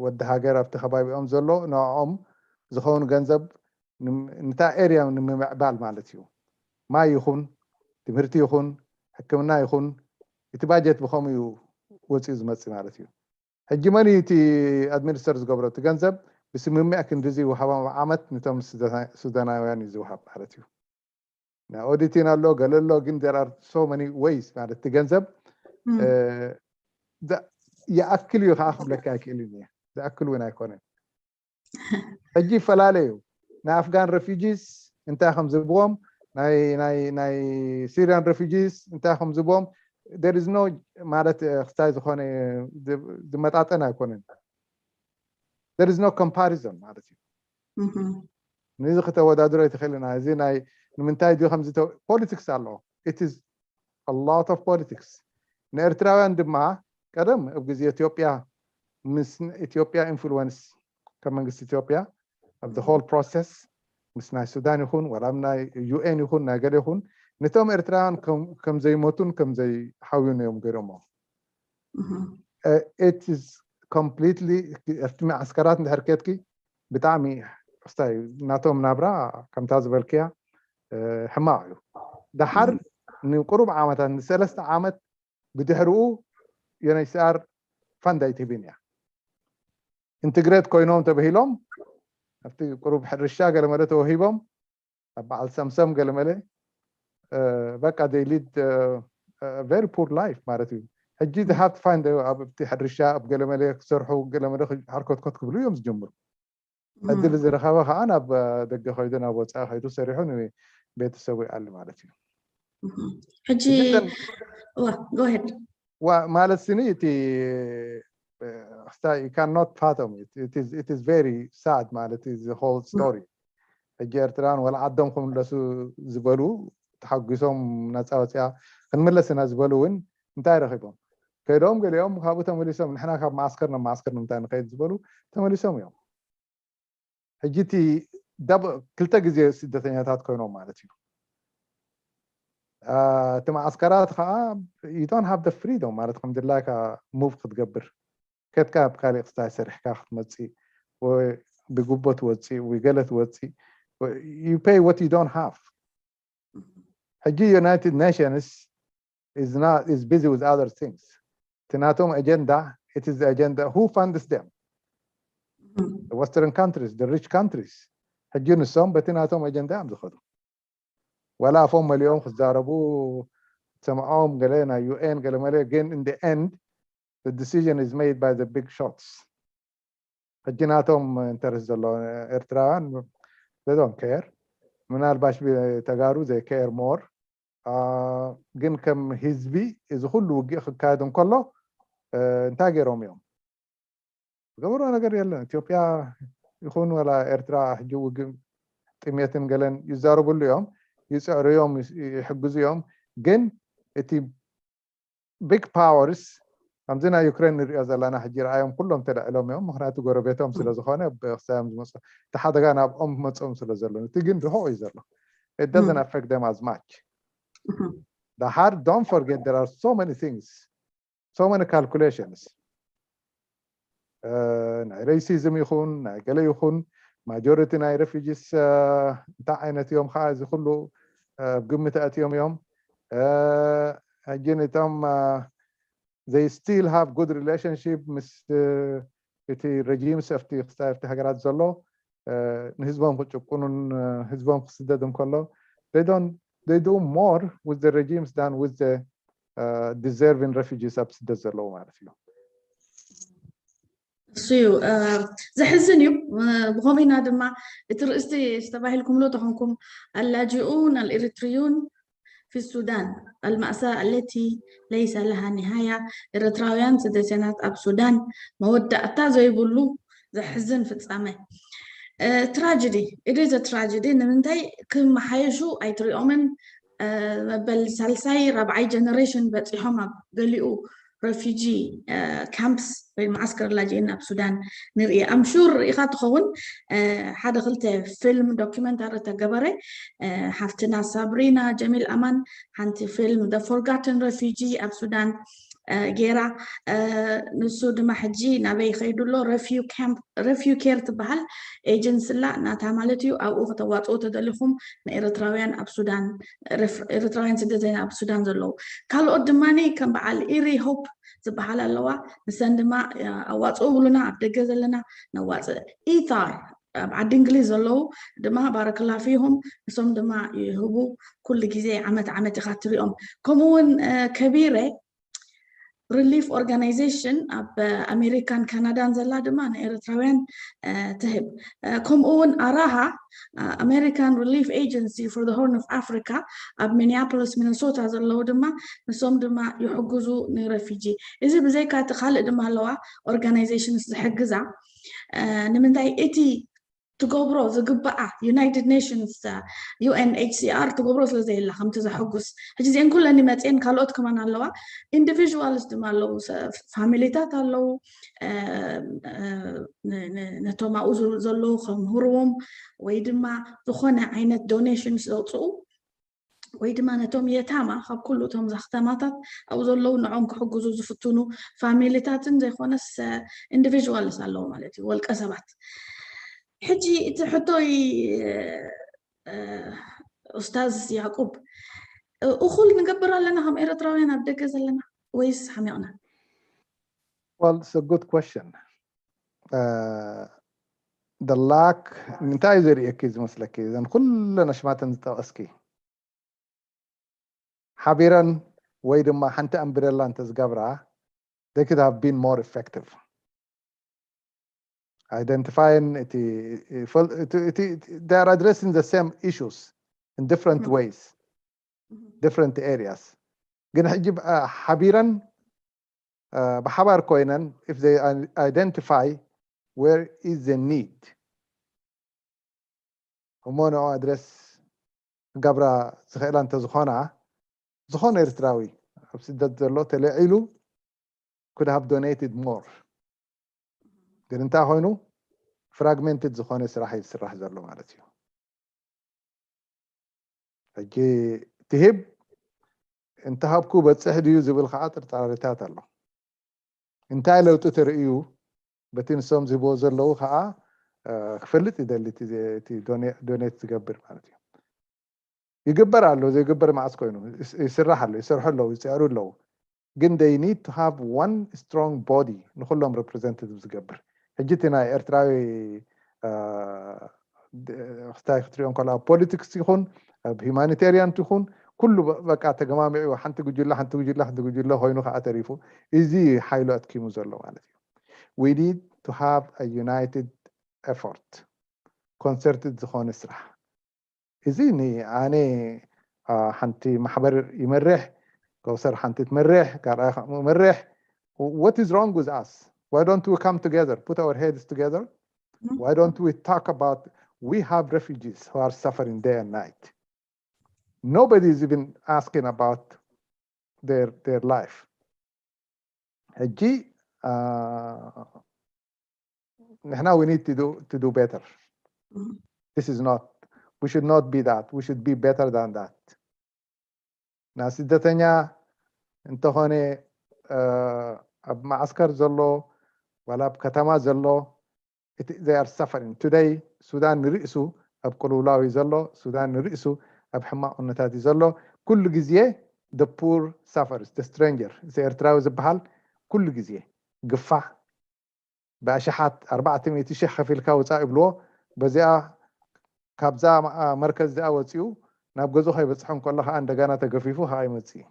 ወዲ ሃገር ኣብቲ ከባቢኦም ዘሎ ንኦም ዝኸውን ገንዘብ ንታ ኤርያ ንምምዕባል ማለት እዩ ማይ ይኹን ትምህርቲ ይኹን ሕክምና ይኹን እቲ ባጀት ብኸምኡ እዩ ወፂኡ ዝመፅእ ማለት እዩ ሕጂ መን እዩ እቲ ኣድሚኒስተር ዝገብሮ እቲ ገንዘብ ብስምምዕ ክንድዚ ይውሃቦም ዓመት ነቶም ሱዳናውያን እዩ ዝውሃብ ማለት እዩ ኦዲቲን ኣሎ ገለ ኣሎ ግን there are so many ways ማለት እቲ ገንዘብ ይኣክል እዩ ከዓ ክብለካ ኣይክእልን እየ ዝኣክል እውን ኣይኮነን ሕጂ ይፈላለዩ ናይ ኣፍጋን refugees እንታይ ከም ዝብዎም ናይ ናይ ናይ ሲሪያን refugees እንታይ ከም ዝብዎም there is no ማለት ክስታይ ዝኾነ ዝመጣጠን ኣይኮነን there is no comparison ማለት እዩ ንዚ ከተወዳድሮ ኣይትኽእልና እዚ ናይ ንምንታይ ድዩ ከምዚ ፖሊቲክስ ኣሎ it is a lot of politics ንኤርትራውያን ድማ ቀደም ኣብ ግዜ ኢትዮጵያ ምስ ኢትዮጵያ ኢንፍሉወንስ ከም መንግስቲ ኢትዮጵያ ኣብ the whole process ምስ ናይ ሱዳን ይኹን ወላ ናይ ዩኤን ይኹን ናይ ገለ ይኹን ነቶም ኤርትራውያን ከም ዘይሞቱን ከም ዘይሓውዩን እዮም ገይሮሞ it is completely ኣብቲ መዓስከራት እንድሕር ከድኪ ብጣዕሚ ክስታይ ናቶም ናብራ ከምታ ዝበልክያ ሕማቕ እዩ ደሓር ንቁሩብ ዓመታት ንሰለስተ ዓመት ብድሕርኡ ዩኤንኤችሲኣር ፋንድ ኣይትህብን እያ ኢንትግሬት ኮይኖም ተባሂሎም ኣብቲ ቁሩብ ሕርሻ ገለመለ ተወሂቦም ኣብ በዓል ሰምሰም ገለመለ በቃ they lead very poor life ማለት እዩ ሕጂ ዝሃብ ትፋይንድ ኣብቲ ሕርሻ ኣብ ገለመለ ክሰርሑ ገለመለ ሓርኮትኮት ክብሉ እዮም ዝጀምሩ። ዕድል ዝረኸበ ከዓ ናብ ደገ ከይዱ ናብ ወፃኢ ከይዱ ሰሪሑ ንቤተሰቡ ይኣሊ ማለት እዩ። ሕጂ ዋ go ahead ዋ ማለት ስኒ እቲ ክስታይ you cannot fathom it. It is, it is very sad ማለት is the whole story። ሕጂ ኤርትራን ወላ ዓዶም ክምለሱ ዝበሉ ተሓጒሶም ነፃ ወፅያ ክንምለስ ኢና ዝበሉ እውን እንታይ ረኺቦም? ከይዶም ገሊኦም ካብኡ ተመሊሶም ንሕና ካብ ማዓስከር ናብ ማዓስከር ንምንታይ ንኸይድ ዝበሉ ተመሊሶም እዮም። ሕጂ እቲ ክልተ ግዜ ስደተኛታት ኮይኖም ማለት እዩ። እቲ ማዓስከራት ከዓ you don't have the freedom ማለት ከም ድላይካ ሙቭ ክትገብር ከትካ ኣብ ካሊእ ክስታይ ሰሪሕካ ክትመፅእ ወይ ብጉቦ ትወፅእ ወይ ገለ ትወፅእ you pay what you don't have። ሕጂ United Nations is not is busy with other things። እቲ ናቶም agenda it is the agenda who funds them? The Western countries, the rich countries። ሕጂ ንሶም በቲ ናቶም agenda እዮም ዝኸዱ። ዋላ ኣፎም መሊኦም ክዛረቡ ሰምዖም ገለ ናይ ዩ ኤን ገለ መለ ግን in the end the decision is made by the big shots። ሕጂ ናቶም interest ዘሎ ኤርትራውያን they don't care። ምናልባሽ ተጋሩ they care more። ግን ከም ህዝቢ እዚ ኩሉ ውግእ ክካየድ እንከሎ እንታይ ገይሮም እዮም? ዝገበሮ ነገር የለን። ኢትዮጵያ ይኹን ወላ ኤርትራ ሕጂ ውግእ ጥሜትን ገለን ይዛረብሉ እዮም፣ ይፅዕሩ እዮም፣ ይሕግዙ እዮም። ግን እቲ big powers ከምዚ ናይ ዩክሬን ንሪኦ ዘለና ሕጂ ረኣዮም ኩሎም ተልዕሎም እዮም። ምክንያቱ ጎረቤቶም ስለዝኾነ ብክሳዮም ዝመፁ እቲ ሓደጋ ናብኦም መፅኦም ስለዘሎ እቲ ግን ርሑቕ እዩ ዘሎ። It doesn't affect them as much. ደሓር don't forget there are so many things, so many calculations. ናይ racism ይኹን ናይ ገለ ይኹን majority ናይ refugees እንታይ ዓይነት እዮም ከዓ እዚ ኩሉ ኣብ ግምት ኣእትዮም እዮም። ሕጂ ነቶም they still have good relationship ምስ እቲ regimes ኣብቲ ክስታይ ኣብቲ ሃገራት ዘሎ ንህዝቦም ክጭቁኑን ህዝቦም ክስደድ እንከሎ they don't they do more with the regimes than with the deserving refugees ኣብ ስደት ዘለዉ ማለት እዩ። እሱ እዩ ዘሕዝን እዩ። ብኸመይና ድማ እቲ ርእስቲ ዝተባሂልኩምሉ ተኾንኩም ኣላጂኡን ኣልኤሪትሪዩን في السودان المأساة التي ليس لها نهاية ኤረትራውያን ስደተኛታት ኣብ ሱዳን መወዳእታ ዘይብሉ ዘሕዝን ፍጻመ። ትራጀዲ ኢደ ዘ ትራጀዲ ንምንታይ ክመሓየሹ ኣይትሪኦምን? መበል ሳልሳይ ራብዓይ ጀነሬሽን በፂሖም ኣብ ገሊኡ ረፊጂ ካምፕስ ወይ መዓስከር ላጅኤን ኣብ ሱዳን ንርኢ። ኣምሹር ርኢኻ ትኸውን ሓደ ክልተ ፊልም ዶኪመንታሪ ተገበረ። ሓፍትና ሳብሪና ጀሚል ኣማን ሓንቲ ፊልም ደ ፎርጋትን ረፊጂ ኣብ ሱዳን ገይራ። ንሱ ድማ ሕጂ ናበይ ከይዱ ኣሎ? ረፊዩ ኬር ትበሃል ኤጀንሲ ላ ናታ ማለት እዩ። ኣብኡ ከተዋፅኡ ተደሊኹም ንኤርትራውያን ኣብ ሱዳን ኤርትራውያን ስደተኛ ኣብ ሱዳን ዘለዉ ካልኦት ድማ ከም በዓል ኢሪ ሆፕ ዝበሃል ኣለዋ። ንሰን ድማ ኣዋፅኡ ብሉና ኣብ ደገ ዘለና ነዋፅእ ኢታር ኣብ ዓዲ እንግሊዝ ዘለዉ ድማ ባረክላ ፊሁም ንሶም ድማ ይህቡ። ኩሉ ግዜ ዓመት ዓመት ኢኻ ትሪኦም። ከምኡ እውን ከቢረ ሪሊፍ ኦርጋናይዜሽን ኣብ ኣሜሪካን ካናዳን ዘላ ድማ ንኤርትራውያን ትህብ። ከምኡ እውን ኣራሃ American Relief Agency for the Horn of Africa ኣብ ሚኒያፖሊስ ሚነሶታ ዘለዉ ድማ ንሶም ድማ ይሕግዙ ንረፊጂ። እዚ ብዘይካ እቲ ካልእ ድማ ኣለዋ ኦርጋናይዜሽንስ ዝሕግዛ። ንምንታይ እቲ ትገብሮ ዝግበኣ ዩናይትድ ኔሽንስ ዩኤንኤችሲኣር ትገብሮ ስለ ዘየላ ከምቲ ዘሐጉስ ሕጂ እዚአን ኩለን ይመፅየን ካልኦት ከማን ኣለዋ። ኢንዲቪዥዋልስ ድማ ኣለዉ፣ ፋሚሊታት ኣለዉ። ነቶም ኣብኡ ዘለዉ ከምህርዎም ወይ ድማ ዝኾነ ዓይነት ዶኔሽንስ ዘውፅኡ ወይ ድማ ነቶም የታማ ካብ ኩሉ እቶም ዛክተማታት ኣብኡ ዘለዉ ንዖም ክሕግዙ ዝፍትኑ ፋሚሊታትን ዘይኮነስ ኢንዲቪዥዋልስ ኣለዉ ማለት እዩ፣ ወልቀ ሰባት። ሕጂ እቲ ሕቶይ ኡስታዝ ያዕቁብ፣ እኹል ንገብር ኣለና ከም ኤርትራውያን ኣብ ደገ ዘለና ወይስ ሓሚቕና? Well, it's a good question. Uh, the lack እንታይ እዩ ዘርእየኪ ዝመስለኪ እዘን ኩለን ኣሽማተን ዝጠቐስኪ ሓቢረን ወይ ድማ ሓንቲ ኣምብረላ እንተዝገብራ They could have been more effective. Identifying እቲ ይፈል- እቲ- እቲ- እቲ- they are addressing the same issues in different Mhm. ways, different areas. ግን ሕጂ ብ- አ፣ ሓቢረን አ፣ ብሓባር ኮይነን if they i- identify where is the need እሞ ንኦ ኣድረስ ክገብራ ዝኽእላ እንተዝኾና ዝኾነ ኤርትራዊ ኣብ ስደት ዘሎ ተለዒሉ could have donated more። ግን እንታይ ኮይኑ fragmented ዝኾነ ስራሕ እዩ ዝስራሕ ዘሎ ማለት እዩ። ሕጂ ትህብ እንተሃብኩ በፅሕ ድዩ ዝብል ከዓ ጥርጣሬታት ኣሎ። እንታይ ለውጢ ትርእዩ በቲ ንሶም ዝህብዎ ዘለዉ ከዓ እ፣ ክፈልጥ ይደሊ እቲ ዜ- እቲ ዶኔ- ዶኔት ዝገብር ማለት እዩ። ይግበር ኣሎ ዘይግበር መዓስ ኮይኑ ይስ- ይስራሕ ኣሎ ይሰርሑ ኣለዉ ይፅዕሩ ኣለዉ። ግን they need to have one strong body ንኩሎም representative ዝገብር። ሕጂ እቲ ናይ ኤርትራዊ እ፣ ድ- ክስታይ ክትሪኦ እንከሎ ኣብ ፖለቲክስ ይኹን ኣብ ሂማኒቴሪያን ይኹን ኩሉ በ- በቃ ተገማሚዑ ሓንቲ ጉጅለ ሓንቲ ጉጅለ ሓንቲ ጉጅለ ኮይኑ ከዓ ተሪፉ። እዚ ሓይሉ ኣትኪሙ ዘሎ ማለት እዩ። We need to have a united effort, concerted ዝኾነ ስራሕ። እዚ ንኣነ አ፣ ሓንቲ ማሕበር ይመርሕ፣ ከውሰር ሓንቲ ትመርሕ፣ ካልኣይ ከምኡ ይመርሕ። What is wrong with us? Why don't we come together, put our heads together? Mhm. Why don't we talk about, we have refugees who are suffering day and night. Nobody is even asking about their their life. ሕጂ አ፣ ንሕና we need to do to do better. Mhm. This is not, we should not be that, we should be better than that. ና ስደተኛ እንተኾነ አ፣ ኣብ ማዓስከር ዘሎ ዋላ ኣብ ከተማ ዘሎ እቲ they are suffering today. ሱዳን ንርእሱ ኣብ ቅልውላው እዩ ዘሎ። ሱዳን ንርእሱ ኣብ ሕማቕ ኩነታት እዩ ዘሎ። ኩሉ ግዜ the poor suffers, the stranger, እዚ ኤርትራዊ ዝበሃል ኩሉ ግዜ ግፋዕ ብኣሽሓት ኣርባዕተ ሚእቲ ሺሕ ከፊልካ ውፃእ ይብልዎ። በዚኣ ካብዛ ማ- መርከዝ እዚኣ ወፂኡ ናብ ገዝኡ ከይበፅሐ እንከሎ ከዓ እንደገና ተገፊፉ ከዓ ይመፅእ።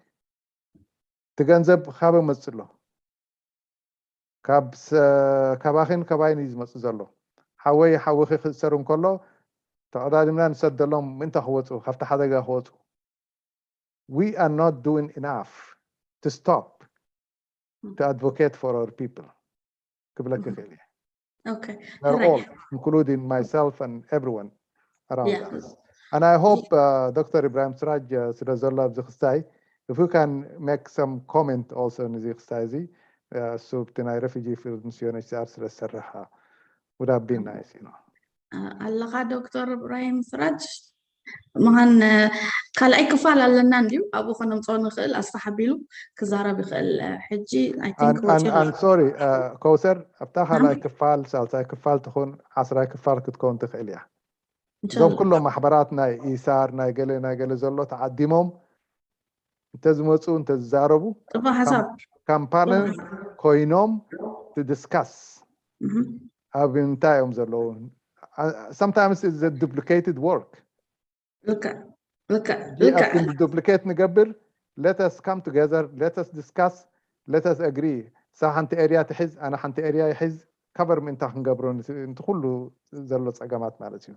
እቲ ገንዘብ ካበይ መፅእ ኣሎ? ካብ ሰ- ካባኺን ካባይን እዩ ዝመፅእ ዘሎ። ሓወይ ሓውኺ ክእሰር እንከሎ ተቐዳዲምና ንሰደሎም ምእንታ ክወፁ ካብቲ ሓደጋ ክወፁ። We are not doing enough to stop to advocate for our people ክብለኪ Mhm. ክእል እየ። Okay. They're ሕራይ። All, including myself and everyone around Yeah. us. And I hope uh, Doctor Ibrahim Siraj uh, ስለ ዘሎ ኣብዚ ክስታይ, if you can make some comment also ንዚ ክስታይ እዚ uh፣ እሱ ኣብቲ ናይ refugee field ምስ UNHCR ስለ ዝሰርሕ uh, would have been nice, you know. አ- ኣለኻ ዶክተር እብራሂም ስራጅ? ምዃን እ፣ ካልኣይ ክፋል ኣለና እንድዩ፣ ኣብኡ ከነምፅኦ ንኽእል። ኣስፋሕ ኣቢሉ ክዛረብ ይኽእል። እ፣ ሕጂ I think And, and, ወፂኡ ኣሎ። and sorry, uh, ከውሰር ኣብታ ካልኣይ ናም? ክፋል ሳልሳይ ክፋል ትኹን ዓስራይ ክፋል ክትከውን ትኽእል እያ። እዞም እንሻላ። ኩሎም ማሕበራት ናይ ኢሳር ናይ ገለ ናይ ገለ ዘሎ ተዓዲሞም እንተዝመፁ እንተዝዛረቡ ፅቡቅ ሓሳብ። ካምፓኒ ፅቡቅ ሓሳብ። ኮይኖም to discuss እህ። ኣብ እንታይ እዮም ዘለዉ? Sometimes it's a duplicated work. ልክዕ ልክዕ ሕጂ ልክዕ። ኣብቲ duplicate ንገብር, let us come together, let us discuss, let us agree. እሳ ሓንቲ ኤርያ ትሕዝ፣ ኣነ ሓንቲ ኤርያ ይሕዝ፣ cover ምእንታ ክንገብሮ ንቲ ኩሉ ዘሎ ፀገማት ማለት እዩ።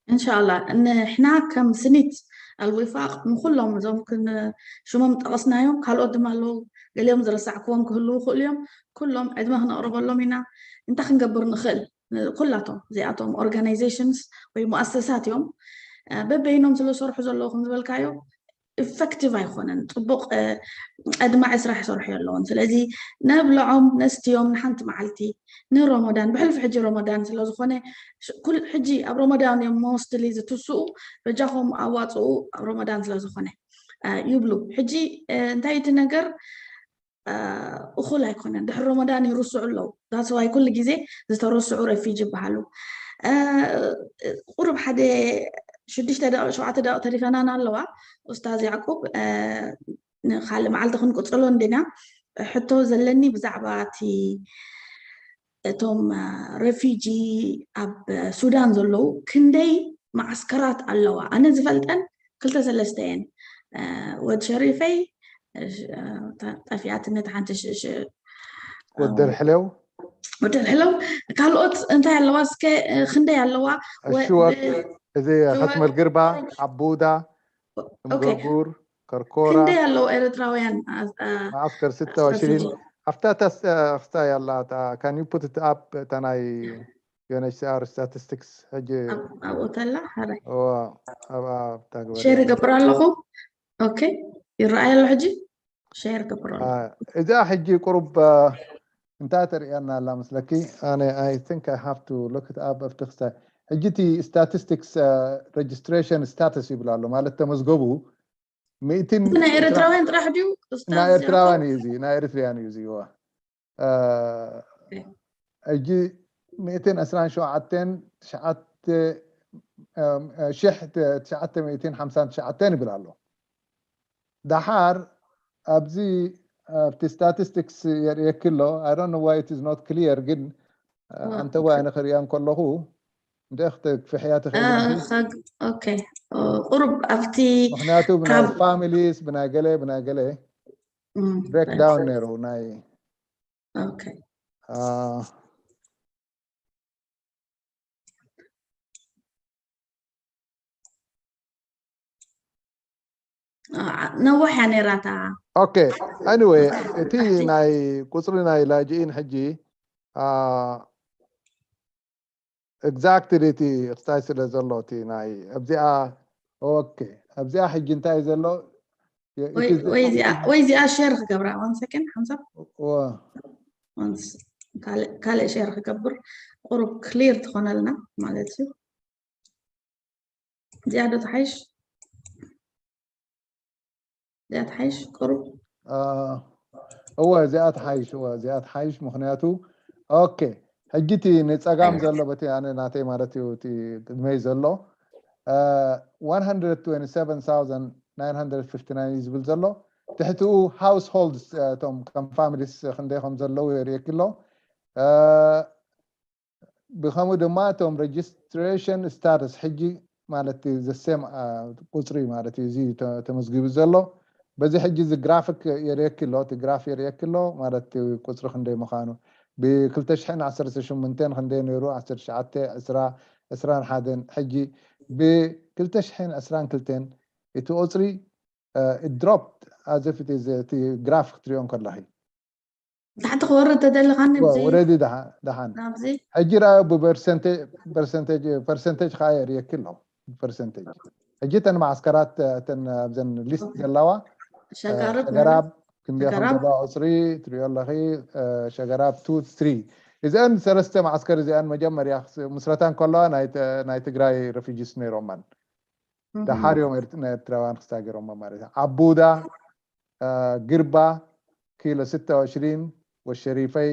እንሻላ ንሕና ከም ስኒት ኣልዊፋቅ ንኩሎም እዞም ክን ሽሞም ጠቀስናዮም፣ ካልኦት ድማ ኣለዉ፣ ገሊኦም ዝረሳዕክዎም ክህልዉ ይኽእሉ እዮም። ኩሎም ዕድመ ክነቅርበሎም ኢና። እንታይ ክንገብር ንኽእል? ኩላቶም እዚኣቶም organizations ወይ ሙኣሰሳት እዮም። በበይኖም ስለሰርሑ ዘለዉ ከም ዝበልካዮ effective ኣይኮነን። ፅቡቅ ኣድማዒ ስራሕ ይሰርሑ ኣለውን። ስለዚ ነብልዖም ነስትዮም ንሓንቲ መዓልቲ ንሮሞዳን፣ ብሕልፊ ሕጂ ሮሞዳን ስለዝኾነ ሕጂ ኣብ ሮሞዳን እዮም mostly ዝትስኡ። በጃኹም ኣዋፅኡ ኣብ ሮሞዳን ስለዝኾነ ይብሉ። ሕጂ እንታይ እቲ ነገር እኹል ኣይኮነን። ድሕሪ ሮሞዳን ይርስዑ ኣለዉ። That's why ኩሉ ግዜ ዝተረስዑ refugee ይበሃሉ። ቁሩብ ሓደ ሽዱሽተ ደቂቕ ሸውዓተ ደቂቕ ተሪፈናና ኣለዋ። ኡስታዝ ያዕቁብ፣ ንካልእ መዓልቲ ክንቅፅሎ እንዲና። ሕቶ ዘለኒ ብዛዕባ እቲ እቶም refugee ኣብ ሱዳን ዘለዉ ክንደይ መዓስከራት ኣለዋ? ኣነ ዝፈልጠን ክልተ ሰለስተ እየን። ወድ ሸሪፈይ ጠፊኣትነት ሓንቲ ወደር ሕለው ወደር ሕለው ካልኦት እንታይ ኣለዋ እስከ ክንደይ ኣለዋ ሽወቅ እዚ ከተመል ግርባ ዓቡዳ እምጎርጉር ከርኮራ ክንደይ ኣለዉ ኤርትራውያን ማዓስከር ስተ ወሽሪን ኣብታ ክስታይ ኣላ can you put it up እታ ናይ UNHCR statistics ሕጂ ኣብኡ ተላ ሓራይ ኣብኣ ተግበር ሸር ይገብር ኣለኹ ኦኬ ይረኣይ ኣሎ ሕጂ ሸር ገብር ኣሎ እዛ ሕጂ ቁሩብ እንታይ ተርእያና ኣላ መስለኪ ኣነ I think I have to look it up ኣብቲ ክስታይ ሕጂ እቲ statistics registration status ይብል ኣሎ ማለት ተመዝገቡ ሚእትን ናይ ኤርትራውያን ጥራሕ ድዩ ናይ ኤርትራውያን እዩ እዚ ናይ ኤርትራውያን እዩ እዚ ሕጂ ሚእትን ዕስራን ሸውዓተን ትሽዓተ ሽሕ ትሽዓተ ሚእትን ሓምሳን ትሽዓተን ይብል ኣሎ ደሓር ኣብዚ ኣብቲ statistics የርእየኪ ኣሎ I don't know why it is not clear ግን ኣንተ ዋ ኣነ ክርእያ እንከለኹ እንደ ክትፍሕያ ትኽእል ኦኬ ቁሩብ ኣብቲ ምክንያቱ ናይ families ብናይ ገለ ብናይ ገለ breakdown ነይሩ ናይ ነዋሕ እያ ነይራታ okay anyway እቲ ናይ ቁፅሪ ናይ ላጅኢን ሕጂ exactly እቲ ክስታይ ስለ ዘሎ እቲ ናይ ኣብዚኣ okay ኣብዚኣ ሕጂ እንታይ ዘሎ ወይ እዚኣ share ክገብራ one second ሓምሳ ካልእ share ክገብር ቁሩብ clear ትኾነልና ማለት እዩ እዚኣ ዶ ትሓይሽ እዚኣ ትሓይሽ ቁሩብ እወ እዚኣ ትሓይሽ እወ እዚኣ ትሓይሽ ምክንያቱ okay ሕጂ እቲ ንፀጋም ዘሎ በቲ ኣነ ናተይ ማለት እዩ እቲ ቅድመይ ዘሎ one hundred twenty-seven thousand nine hundred fifty-nine እዩ ዝብል ዘሎ ትሕትኡ households እቶም ከም families ክንደይ ከም ዘለዉ የርእየኪ ኣሎ ብከምኡ ድማ እቶም registration status ሕጂ ማለት ዘሴም ቁፅሪ ማለት እዩ እዚ ተመዝጊቡ ዘሎ በዚ ሕጂ እዚ graphic የርእየኪ ኣሎ እቲ graph የርእየኪ ኣሎ ማለት ቁፅሪ ክንደይ ምዃኑ ብ ክልተ ሽሕን ዓሰርተ ሸሞንተን ክንደይ ነይሩ ዓሰርተ ትሽዓተ ዕስራ ዕስራን ሓደን ሕጂ ብ ክልተ ሽሕን ዕስራን ክልተን እቲ ቁፅሪ dropped as if it is እቲ graph ክትሪኦ ከለኺ ታሕቲ ክወርድ ተደለኻኒ ወረዲ ደሓን ሕጂ ረኣዮ ብፐርሰንቴጅ ፐርሰንቴጅ ከዓ የርእየኪ ኣሎ ፐርሰንቴጅ ሕጂ እተን ማዓስከራት እተን ኣብዘን list ዘለዋ ሸገራብ ክንደይ ከም ዘለዋ ቁፅሪ ትሪኦ ኣለኺ ሸገራብ ቱ ትሪ እዚአን ሰለስተ ማዓስከር እዚአን መጀመርያ ምስረታ እንከለዋ ናይ ትግራይ refugees ነይሮማን ደሓር እዮም ናይ ኤርትራውያን ክሳገሮሞ ማለት እዩ ዓቡዳ ግርባ ኪሎ ስተ ወሽሪን ወሸሪፈይ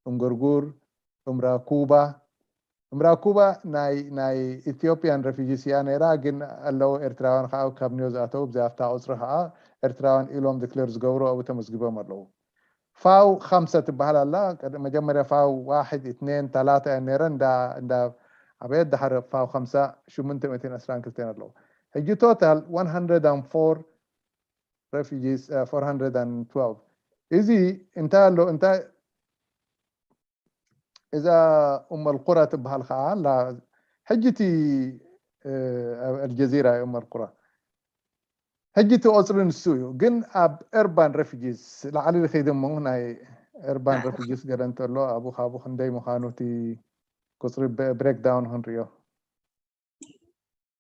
እምጉርጉር እምራኩባ እምራኩባ ናይ ናይ ኢትዮጵያን refugees እያ ነይራ ግን ኣለዉ ኤርትራውያን ከዓ ካብ ኒዮ ዝኣተዉ ብዛፍታ ቁፅሪ ከዓ ኤርትራውያን ኢሎም declare ዝገብሩ ኣብኡ ተመዝጊቦም ኣለዉ ፋው ኻምሳ ትበሃል ኣላ መጀመርያ ፋው ዋሕድ እትኔን ታላታ እያ ነይረ እንዳ እንዳ ኣበየት ድሓር ፋው ኻምሳ ሽሙንተ ሚእትን ዕስራን ክልተን ኣለዉ ሕጂ total one hundred and four refugees uh, four hundred and twelve እዚ እንታይ ኣሎ እንታይ እዛ ኡመል ቁራ ትበሃል ከዓ ኣላ ሕጂ እቲ ኣብ ኣልጀዚራ እዩ ኡመል ቁራ ሕጂ እቲ ቁፅሪ ንሱ እዩ ግን ኣብ urban refugees ላዕሊ ዝኸይድ እሞ ናይ urban refugees ገለ እንተሎ ኣብኡ ካብኡ ክንደይ ምዃኑ እቲ ቁፅሪ breakdown ክንሪኦ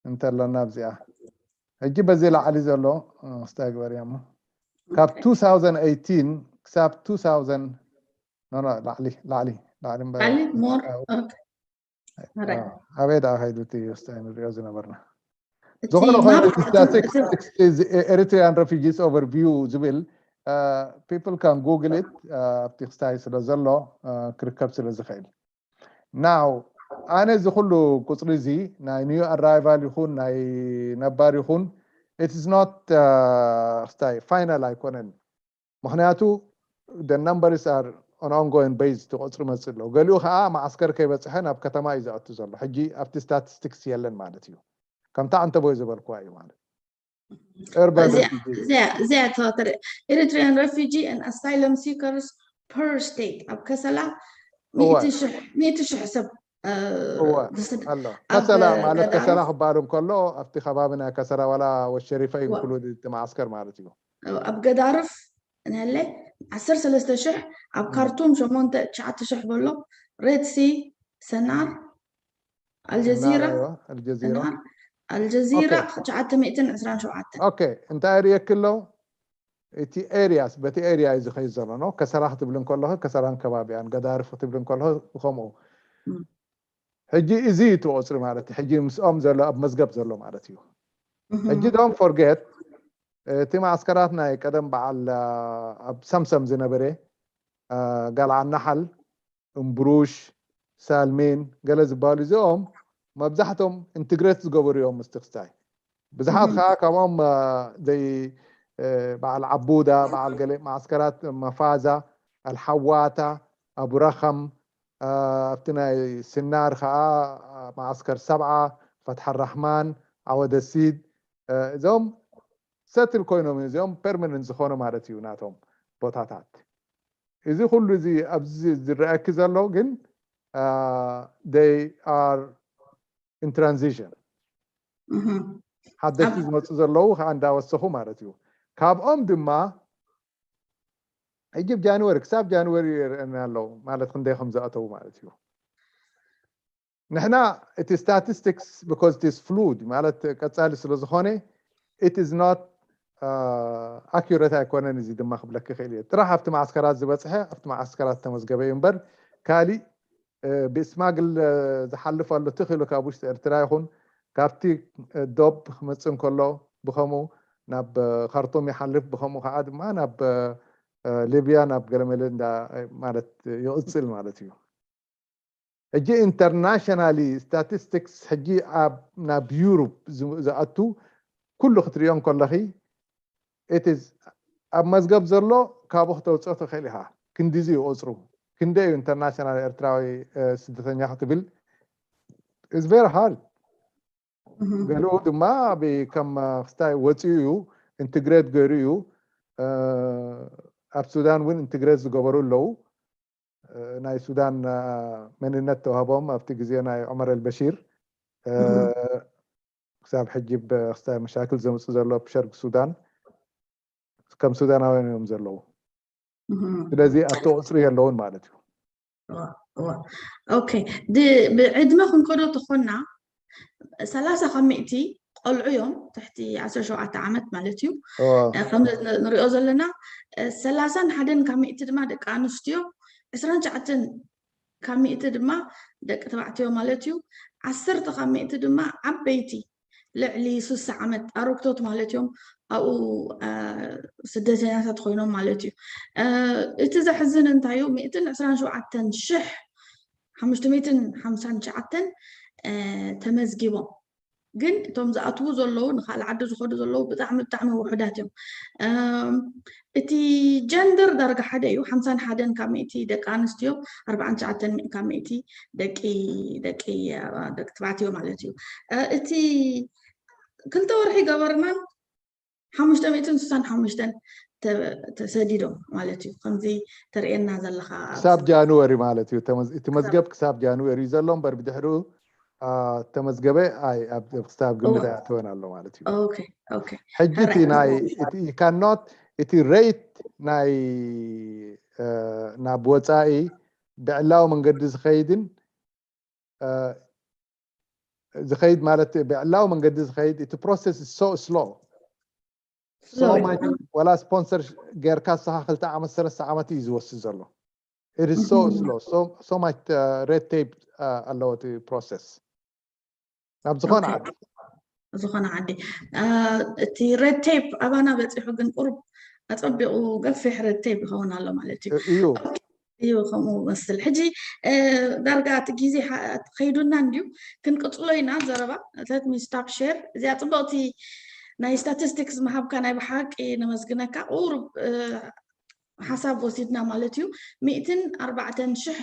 እንተለና ኣብዚኣ ሕጂ በዚ ላዕሊ ዘሎ ክስታይ ግበርያ እሞ ካብ two thousand eighteen ክሳብ two thousand no no ላዕሊ ላዕሊ ላዕሊ እምበር ኣበይ ደኣ ከይዱ እቲ ክስታይ ንሪኦ ዝነበርና ዝኾነ ኮይኑ Eritrean refugees overview ዝብል people can google it ኣብቲ ክስታይ ስለ ዘሎ ክርከብ ስለ ዝኽእል now ኣነ እዚ ኩሉ ቁፅሪ እዚ ናይ new arrival ይኹን ናይ ነባር ይኹን it is not ክስታይ final ኣይኮነን ምክንያቱ the numbers are on ongoing base ትቆፅሪ መፅእ ኣለዉ ገሊኡ ከዓ ማዓስከር ከይበፅሐ ናብ ከተማ እዩ ዝኣቱ ዘሎ ሕጂ ኣብቲ statistics የለን ማለት እዩ ከምታ ዕንተቦይ ዝበልኩዋ እዩ ማለት እዚኣ ተዋተረ Eritrean refugee and asylum seekers per state ኣብ ከሰላ እወ። ሚእቲ ሽሕ ሰብ እ፣ እወ ዝስድ- ኣሎ ኣብ ከሰላ ማለት ገዳርፍ- ከሰላ ክበሃል እንከሎ ኣብቲ ከባቢ ናይ ከሰላ ዋላ ወሸሪፈ እወ። ኢንክሉድ እቲ መዓስከር ማለት እዩ። ኣብ ገዳርፍ ንለ ዓሰርተ ሰለስተ ሽሕ ኣብ ካርቱም ሸሞንተ ትሽዓተ ሽሕ በሎ ሬድ ሲ ሰናር ኣልጀዚራ ሰናር፣ ኣይዋ፣ ኣልጀዚራ። ሰናር ኣልጀዚራ ኦኬ። ትሽዓተ ሚእትን ዕስራን ሸውዓተን ኦኬ እንታይ ርእየኪ ኣለዉ? እቲ ኤሪያስ በቲ ኤሪያ እዩ ዝኸይድ ዘሎ ነው። ከሰላ ክትብል እንከለኹ ከሰላን ከባቢያን፣ ገዳርፍ ክትብል እንከለኹ ከምኡ። እም። ሕጂ እዚ እዩ እቲ ቁፅሪ ማለት እዩ። ሕጂ ምስኦም ዘሎ ኣብ መዝገብ ዘሎ ማለት እዩ። ሕጂ እህም። ዶን ፎርጌት እቲ ማዕስከራት ናይ ቀደም በዓል አ፣ ኣብ ሰምሰም ዝነበረ አ፣ ጋልዓናሓል፣ እምብሩሽ፣ ሳልሜን ገለ ዝበሃሉ እዚኦም መብዛሕቶም ኢንትግሬት ዝገበሩ እዮም ምስቲ ክስታይ። ብዙሓት እህም። ከዓ ካብኦም አ፣ ዘይ አ፣ በዓል ዓቡዳ በዓል ገለ ማዕስከራት መፋዛ፣ ኣልሓዋታ፣ ኣቡረኸም አ፣ ኣብቲ ናይ ስናር ከዓ አ፣ ማዕስከር ሰብዓ፣ ፈትሓ ራሕማን፣ ዓወደሲድ አ፣ እዞም ሰትል ኮይኖም እዮም። እዚኦም ፐርማነንት ዝኾኑ ማለት እዩ ናቶም ቦታታት። እዚ ኩሉ እዚ ኣብዚ ዝረኣየኪ ዘሎ ግን they are in transition እህም። ሓደሽቲ ኣብ- ዝመፁ ዘለዉ ከዓ እንዳወሰኹ ማለት እዩ። ካብኦም ድማ ሕጂ ብ ጃንዋሪ ክሳብ ጃንዋሪ የርእየና ኣለዉ ማለት ክንደይ ከም ዝኣተዉ ማለት እዩ። ንሕና እቲ statistics because it is fluid ማለት ቀፃሊ ስለ ዝኾነ it is not accurate ኣይኮነን። እዚ ድማ ክብለክ ይኽእል እየ። ጥራሕ ኣብቲ ማዓስከራት ዝበፅሐ ኣብቲ ማዓስከራት ተመዝገበ እዩ እምበር ካሊእ ብስማግል ዝሓልፍ ኣሎ ትኽ ኢሉ ካብ ውሽጢ ኤርትራ ይኹን ካብቲ ዶብ ክመፅእ እንከሎ ብኸምኡ ናብ ካርቱም ይሓልፍ፣ ብኸምኡ ከዓ ድማ ናብ ሊብያ ናብ ገለመለ እንዳ ማለት ይቕፅል ማለት እዩ። ሕጂ internationally statistics ሕጂ ኣብ ናብ ዩሮፕ ዝኣቱ ኩሉ ክትሪኦ እንከለኺ it is ኣብ መዝገብ ዘሎ ካብኡ ክተውፅኦ ትኽእል ኢኻ። ክንዲዚ እዩ ቁፅሩ። ክንደይ እዩ ኢንተርናሽናል ኤርትራዊ ስደተኛ ክትብል is very hard። ገሊኡ ድማ ከም ክስታይ ወፂኡ እዩ ኢንትግሬት ገይሩ እዩ። ኣብ ሱዳን እውን ኢንትግሬት ዝገበሩ ኣለዉ። ናይ ሱዳን መንነት ተዋህቦም ኣብቲ ግዜ ናይ ዑመር ኣልበሺር ክሳብ ሕጂ ብክስታይ መሻክል ዘምፅእ ዘሎ ብሸርቂ ሱዳን ከም ሱዳናውያን እዮም ዘለዉ። ስለዚ ኣብቲ ቁፅሪ የለውን ማለት እዩ። ኦኬ፣ ብዕድመ ክንከዶ ተኾና ሰላሳ ካብ ሚእቲ ቆልዑ እዮም ትሕቲ ዓሰርተ ሸውዓተ ዓመት ማለት እዩ። ከምዚ ንሪኦ ዘለና ሰላሳን ሓደን ካብ ሚእቲ ድማ ደቂ ኣንስትዮ፣ ዕስራን ትሽዓተን ካብ ሚእቲ ድማ ደቂ ተባዕትዮ ማለት እዩ። ዓሰርተ ካብ ሚእቲ ድማ ዓበይቲ ልዕሊ ስሳ ዓመት ኣረግቶት ማለት እዮም ኣብኡ ስደተኛታት ኮይኖም ማለት እዩ። እቲ ዘሕዝን እንታይ እዩ? ሚእትን ዕስራን ሸውዓተን ሽሕ ሓሙሽተ ሚእትን ሓምሳን ትሽዓተን ተመዝጊቦም፣ ግን እቶም ዝኣትዉ ዘለዉ ንካልእ ዓዲ ዝኸዱ ዘለዉ ብጣዕሚ ብጣዕሚ ውሑዳት እዮም። እቲ ጀንደር ዳርጋ ሓደ እዩ። ሓምሳን ሓደን ካብ ሚእቲ ደቂ ኣንስትዮ፣ ኣርባዓን ትሽዓተን ካብ ሚእቲ ደቂ ደቂ ደቂ ተባዕትዮ ማለት እዩ። እቲ ክልተ ወርሒ ገበርናን ሓሙሽተ ሚእትን ስሳን ሓሙሽተን ተሰዲዶም ማለት እዩ። ከምዚ ተርእየና ዘለካ ክሳብ ጃንወሪ ማለት እዩ። እቲ መዝገብ ክሳብ ጃንወሪ እዩ ዘሎ እምበር ብድሕሪኡ ተመዝገበ ክስታይ ኣብ ግምት ኣይኣተወን ኣሎ ማለት እዩ። ሕጂ እቲ ናይ ካኖት እቲ ሬት ናይ ናብ ወፃኢ ብዕላዊ መንገዲ ዝኸይድን ዝኸይድ ማለት ብዕላዊ መንገዲ ዝኸይድ እቲ process so slow so much። ወላ ስፖንሰር ጌርካ ንስኻ ክልተ ዓመት ሰለስተ ዓመት እዩ ዝወስድ ዘሎ። It is so slow, so much red tape ኣለዎ እቲ process ናብ ዝኾነ ዓዲ ዝኾነ ዓዲ። እቲ red tape ኣባና በፂሑ ግን ቁሩብ ኣፀቢቑ ገፊሕ red tape ይኸውን ኣሎ ማለት እዩ። እዩ እዩ ከምኡ መስል። ሕጂ ዳርጋ እቲ ግዜ ከይዱና እንድዩ፣ ክንቅፅሎ ኢና ዘረባ። Let me stop share። እዚኣ ፅብቕቲ ናይ ስታቲስቲክስ ምሃብካ ናይ ብሓቂ ነመስግነካ። ቁሩብ ሓሳብ ወሲድና ማለት እዩ። ሚእትን ኣርባዕተን ሽሕ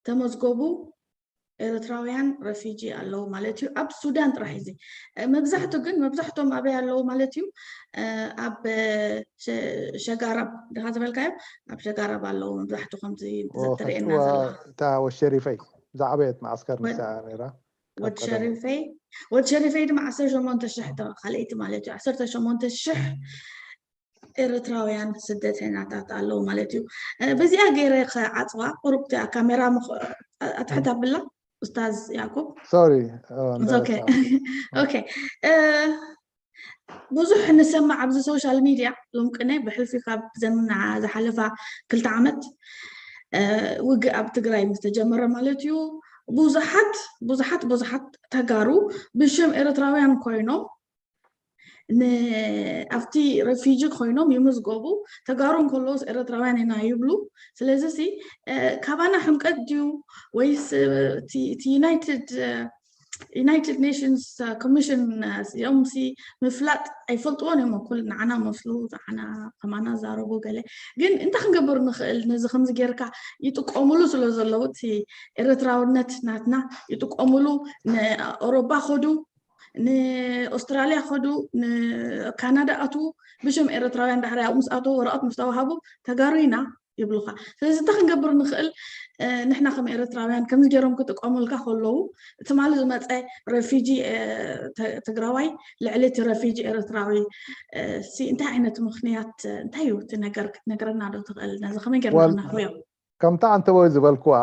ተመዝገቡ ኤርትራውያን ረፊጂ ኣለዉ ማለት እዩ። ኣብ ሱዳን ጥራሕ እዚ መብዛሕቱ ግን መብዛሕቶም ኣበይ ኣለዉ ማለት እዩ? ኣብ ሸጋራብ ድኻ ዝበልካዮ፣ ኣብ ሸጋራብ ኣለዉ መብዛሕቱ ከምዚ ትርእየና ዘላ። እታ ወሸሪፈይ ዝዓበየት መዓስከር ንሳ ነራ። ወድ ሸሪፈይ ወድ ሸሪፈይ ድማ ዓሰርተ ሸሞንተ ሽሕ ካልኣይቲ ማለት እዩ። ዓሰርተ ሸሞንተ ሽሕ ኤርትራውያን ስደተኛታት ኣለዉ ማለት እዩ። በዚኣ ገይረ ከዓፅዋ ቁሩብ እቲኣ ካሜራ ኣትሕት ኣብላ። ኡስታዝ ያዕቆብ ሶሪ ኦኬ ብዙሕ ንሰማዕ ኣብዚ ሶሻል ሚድያ ሎም ቅነ ብሕልፊ ካብ ዘን ዝሓለፋ ክልተ ዓመት ውግእ ኣብ ትግራይ ምስ ተጀመረ ማለት እዩ። ብዙሓት ብዙሓት ብዙሓት ተጋሩ ብሽም ኤርትራውያን ኮይኖም ኣብቲ ረፊጂ ኮይኖም ይምዝገቡ። ተጋሩ እንከለውስ ኤርትራውያን ኢና ይብሉ። ስለዚ ሲ ካባና ሕምቀት ድዩ ወይስ ዩናይትድ ዩናይትድ ኔሽንስ ኮሚሽን እዮም ሲ ምፍላጥ ኣይፈልጥዎን እዮም። እኩል ንዓና መስሉ ንዓና ከማና ዛረቡ ገለ ግን እንታይ ክንገብር ንኽእል? ነዚ ከምዚ ጌርካ ይጥቀሙሉ ስለ ዘለዉ እቲ ኤርትራውነት ናትና ይጥቀሙሉ። ንኦሮባ ኸዱ ንኦስትራልያ ኸዱ ንካናዳ ኣትዉ ብሽም ኤርትራውያን ዳሕሪ ኣብኡ ምስ ኣተዉ ወረቐት ምስ ተዋሃቡ ተጋሩ ኢና ይብሉኻ። ስለዚ እንታይ ክንገብር ንኽእል? ንሕና ከም ኤርትራውያን ከምዚ ገይሮም ክጥቀሙልካ ከለዉ ትማሊ ዝመፀ ረፊጂ ትግራዋይ ልዕሊ እቲ ረፊጂ ኤርትራዊ ሲ እንታይ ዓይነት ምኽንያት እንታይ እዩ እቲ ነገር ክትነግረና ዶ ትኽእል? ነዚ ከመይ ገይርና ክነሕውዮ? ከምታ ኣንተወይ ዝበልክዋ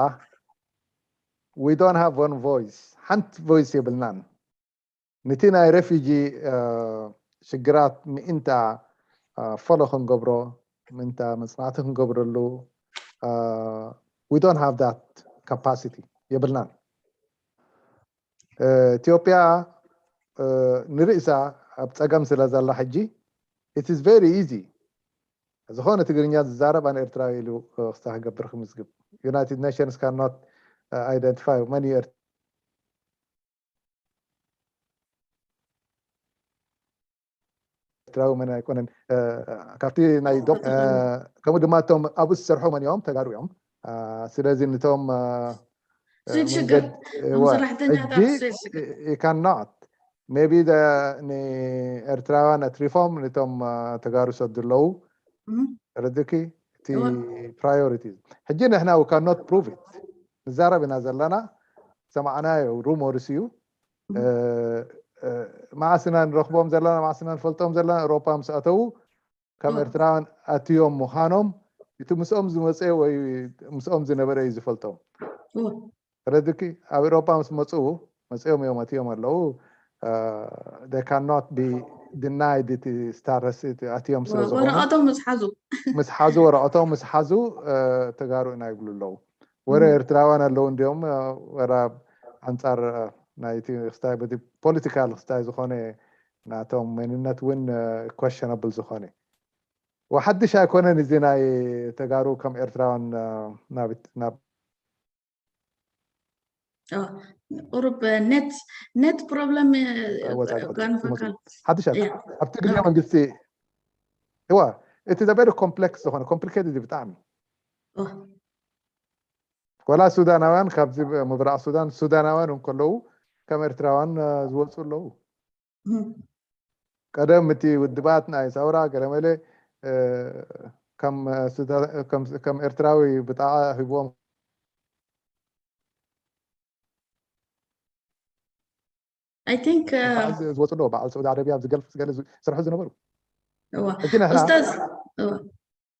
we don't have one voice ሓንቲ voice የብልናን። ነቲ ናይ ረፊጂ ሽግራት ምእንታ ፈሎ ክንገብሮ ምእንታ መፅናዕቲ ክንገብረሉ we don't have that capacity የብልናን። ኢትዮጵያ ንርእሳ ኣብ ፀገም ስለ ዘላ ሕጂ it is very easy ዝኾነ ትግርኛ ዝዛረብ ኣነ ኤርትራዊ ኢሉ ክስታ ክገብር ክምዝግብ United Nations cannot identify መን እዩ ኤርትራዊ መን ኣይኮነን። ካብቲ ናይ ዶ ከምኡ ድማ እቶም ኣብኡ ዝሰርሑ መን እዮም ተጋሩ እዮም። ስለዚ ንቶም ሰራሕተኛታት cannot maybe ንኤርትራውያን ኣትሪፎም ንቶም ተጋሩ ሰዱ ኣለዉ ረድኪ እቲ priority ሕጂ ንሕና we cannot prove it ንዛረብ ኢና ዘለና። ሰማዕናዮ rumors እዩ። መዓስ ኢና ንረኽቦም ዘለና መዓስ ኢና ንፈልጦም ዘለና ኤውሮጳ ምስ ኣተዉ ከም ኤርትራውያን ኣትዮም ምዃኖም እቲ ምስኦም ዝመፀ ወይ ምስኦም ዝነበረ እዩ ዝፈልጦም። ረድኪ ኣብ ኤውሮጳ ምስ መፅኡ መፅኦም እዮም ኣትዮም ኣለዉ። They cannot be denied እቲ status ኣትዮም ስለ ዝኾኑ ወረቐቶም ምስ ሓዙ ምስ ሓዙ ወረቐቶም ምስ ሓዙ ተጋሩ ኢና ይብሉ ኣለዉ። ወረ ኤርትራውያን ኣለዉ እንዲኦም ወራ ኣንፃር ናይቲ ክስታይ በቲ ፖለቲካል ክስታይ ዝኾነ ናቶም መንነት እውን questionable ዝኾነ ወሓድሽ ኣይኮነን እዚ ናይ ተጋሩ ከም ኤርትራውያን ናብ ናብ ቁሩብ net net problem ሓድሽ ኣብ ትግርኛ መንግስቲ እዋ እቲ ዘበደ ኮምፕሌክስ ዝኾነ ኮምፕሊኬትድ ብጣዕሚ ወላ ሱዳናውያን ካብዚ ምብራቕ ሱዳን ሱዳናውያን እንከለዉ ከም ኤርትራውያን ዝወፁ ኣለዉ። ቀደም እቲ ውድባት ናይ ሳውራ ገለመለ ከም ኤርትራዊ ብጣዓ ሂብዎም I think ዝወፁ ኣለዎ በዓል ስዑዲ ዓረብያ ኣብዚ ገልፍ ገለ ዝሰርሑ ዝነበሩ ኡስታዝ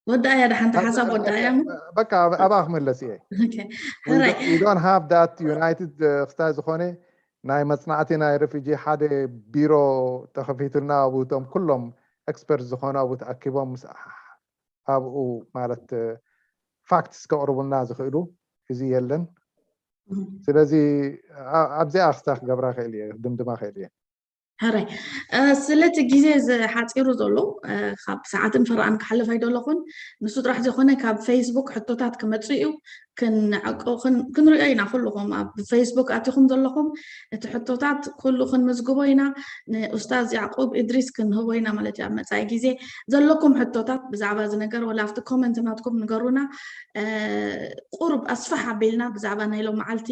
ወዳእያ ደሓን ተሓሳብ ወዳእያ በቃ ኣብኣ ክምለስ እየ don't have that united ክስታይ ዝኾነ ናይ መፅናዕቲ ናይ ረፊጂ ሓደ ቢሮ ተኸፊቱልና ኣብቶም ኩሎም ኤክስፐርት ዝኾኑ ኣብኡ ተኣኪቦም ምስ ኣብኡ ማለት ፋክትስ ከቕርቡልና ዝኽእሉ እዚ የለን። ስለዚ ኣብዚኣ ክስታ ክገብራ ክእል እየ ድምድማ ክእል እየ። ሕራይ ስለቲ ግዜ ዝሓፂሩ ዘሎ ካብ ሰዓትን ፈረቓን ክሓልፍ ኣይደለኹን። ንሱ ጥራሕ ዘይኮነ ካብ ፌስቡክ ሕቶታት ክመፅእ እዩ። ክንዕቆ ክንሪኦ ኢና። ኩልኹም ኣብ ፌስቡክ ኣቲኹም ዘለኹም እቲ ሕቶታት ኩሉ ክንምዝግቦ ኢና። ንኡስታዝ ያዕቆብ እድሪስ ክንህቦ ኢና ማለት እዩ። ኣብ መፃኢ ግዜ ዘለኩም ሕቶታት ብዛዕባ እዚ ነገር ወላ ኣብቲ ኮመንት ናትኩም ንገሩና። ቁሩብ ኣስፋሕ ኣቢልና ብዛዕባ ናይ ሎም መዓልቲ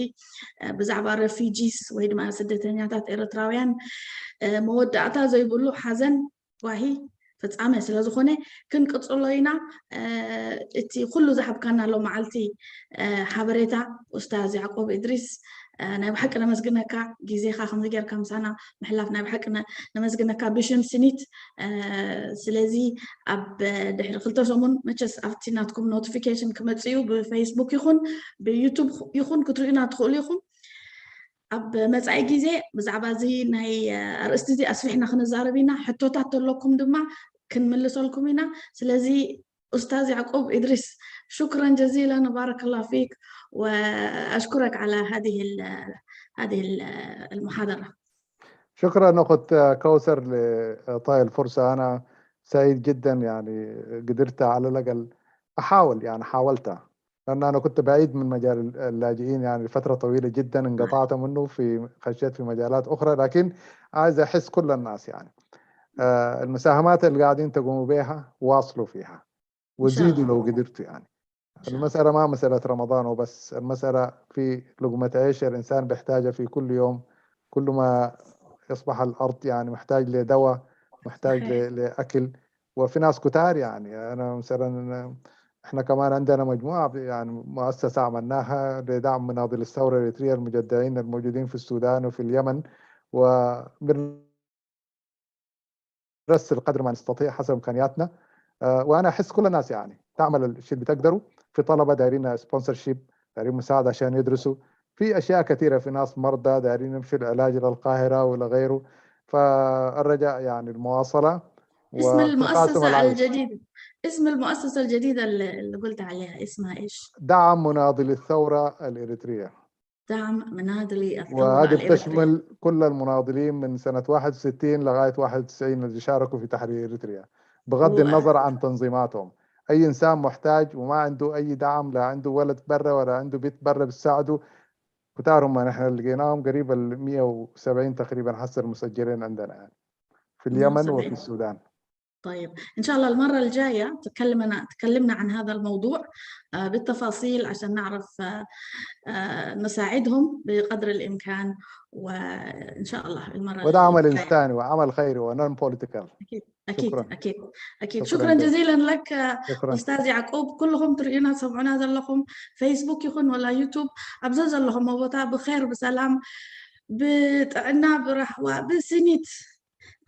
ብዛዕባ ረፊጂስ ወይ ድማ ስደተኛታት ኤርትራውያን መወዳእታ ዘይብሉ ሓዘን ጓሂ ፍጻመ ስለዝኾነ ክንቅጽሎ ኢና። እቲ ኩሉ ዝሃብካና ሎም መዓልቲ ሓበሬታ ኡስታዝ ያዕቆብ እድሪስ ናይ ብሓቂ ነመስግነካ። ግዜኻ ከምዚ ጌርካ ምሳና ምሕላፍ ናይ ብሓቂ ነመስግነካ ብሽም ስኒት። ስለዚ ኣብ ድሕሪ ክልተ ሰሙን መቸስ ኣብቲ ናትኩም ኖቲፊኬሽን ክመጽእ እዩ። ብፌስቡክ ይኹን ብዩቱብ ይኹን ክትርእዩና ትኽእሉ ኢኹም። ኣብ መጻኢ ግዜ ብዛዕባ እዚ ናይ ኣርእስቲ እዚ ኣስፊሕና ክንዛረብ ኢና። ሕቶታት ተለኩም ድማ ክንምልሰልኩም ኢና። ስለዚ ኡስታዝ ያዕቆብ እድሪስ ሹክረን ጀዚለን وبارك الله فيك وأشكرك على هذه هذه المحاضرة. شكرا أخت كوثر لإعطاء الفرصة. أنا سعيد جدا يعني قدرت على الأقل أحاول يعني حاولت لأن أنا كنت بعيد من مجال اللاجئين يعني لفترة طويلة جدا انقطعت منه في خشيت في مجالات أخرى لكن عايز أحس كل الناس يعني آه، المساهمات اللي قاعدين تقوموا بها واصلوا فيها وزيدوا لو قدرتوا يعني. المسألة ما مسألة رمضان وبس، المسألة في لقمة عيش الإنسان بيحتاجها في كل يوم، كل ما يصبح الأرض يعني محتاج لدواء، محتاج لأكل، وفي ناس كتار يعني أنا مثلا احنا كمان عندنا مجموعة يعني مؤسسة عملناها لدعم مناضل الثورة الإريترية المجدعين الموجودين في السودان وفي اليمن وبن نرسل قدر ما نستطيع حسب امكانياتنا. وانا احس كل الناس يعني تعمل الشيء اللي بتقدره. في طلبه دايرين سبونسر شيب، دايرين مساعده عشان يدرسوا. في اشياء كثيره، في ناس مرضى دايرين يمشوا العلاج الى القاهره والى غيره. فالرجاء يعني المواصله. اسم المؤسسه الجديده، اسم المؤسسه الجديده اللي قلت عليها اسمها ايش؟ دعم مناضلي الثوره الاريتريه. دعم مناضلي الثورة وهذه بتشمل كل المناضلين من سنة واحد وستين لغاية واحد وتسعين اللي شاركوا في تحرير إريتريا، بغض و... النظر عن تنظيماتهم. أي إنسان محتاج وما عنده أي دعم، لا عنده ولد برا ولا عنده بيت برا بتساعده. كتارهم ما نحن لقيناهم قريب ال مية وسبعين تقريبا حسن مسجلين عندنا يعني في اليمن وفي السودان. طيب، إن شاء الله المرة الجاية تكلمنا تكلمنا عن هذا الموضوع بالتفاصيل عشان نعرف نساعدهم بقدر الإمكان، وإن شاء الله المرة وده عمل إنساني وعمل خيري و non political. أكيد أكيد شكرا. أكيد أكيد شكرا, شكرا جزيلا لك شكرا. أستاذ يعقوب. كلهم ترينا سمعونا لكم فيسبوك يخون ولا يوتيوب أبزز لهم وبتا بخير بسلام بتعنا برحوة بسنيت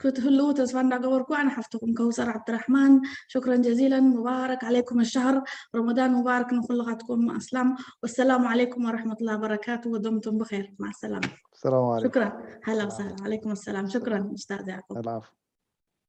ክትህልዉ ተስፋ እንዳገበርኩ ኣነ ሓፍትኹም ከውሰር ዓብድራሕማን። شكرا جزيلا. مبارك عليكم الشهر. رمضان مبارك ንኩልኻትኩም ኣስላም። والسلام عليكم ورحمة الله وبركاته. ودمتم بخير. مع السلامة. السلام عليكم. شكرا. هلا وسهلا. عليكم السلام. شكرا أستاذ يعقوب. العفو.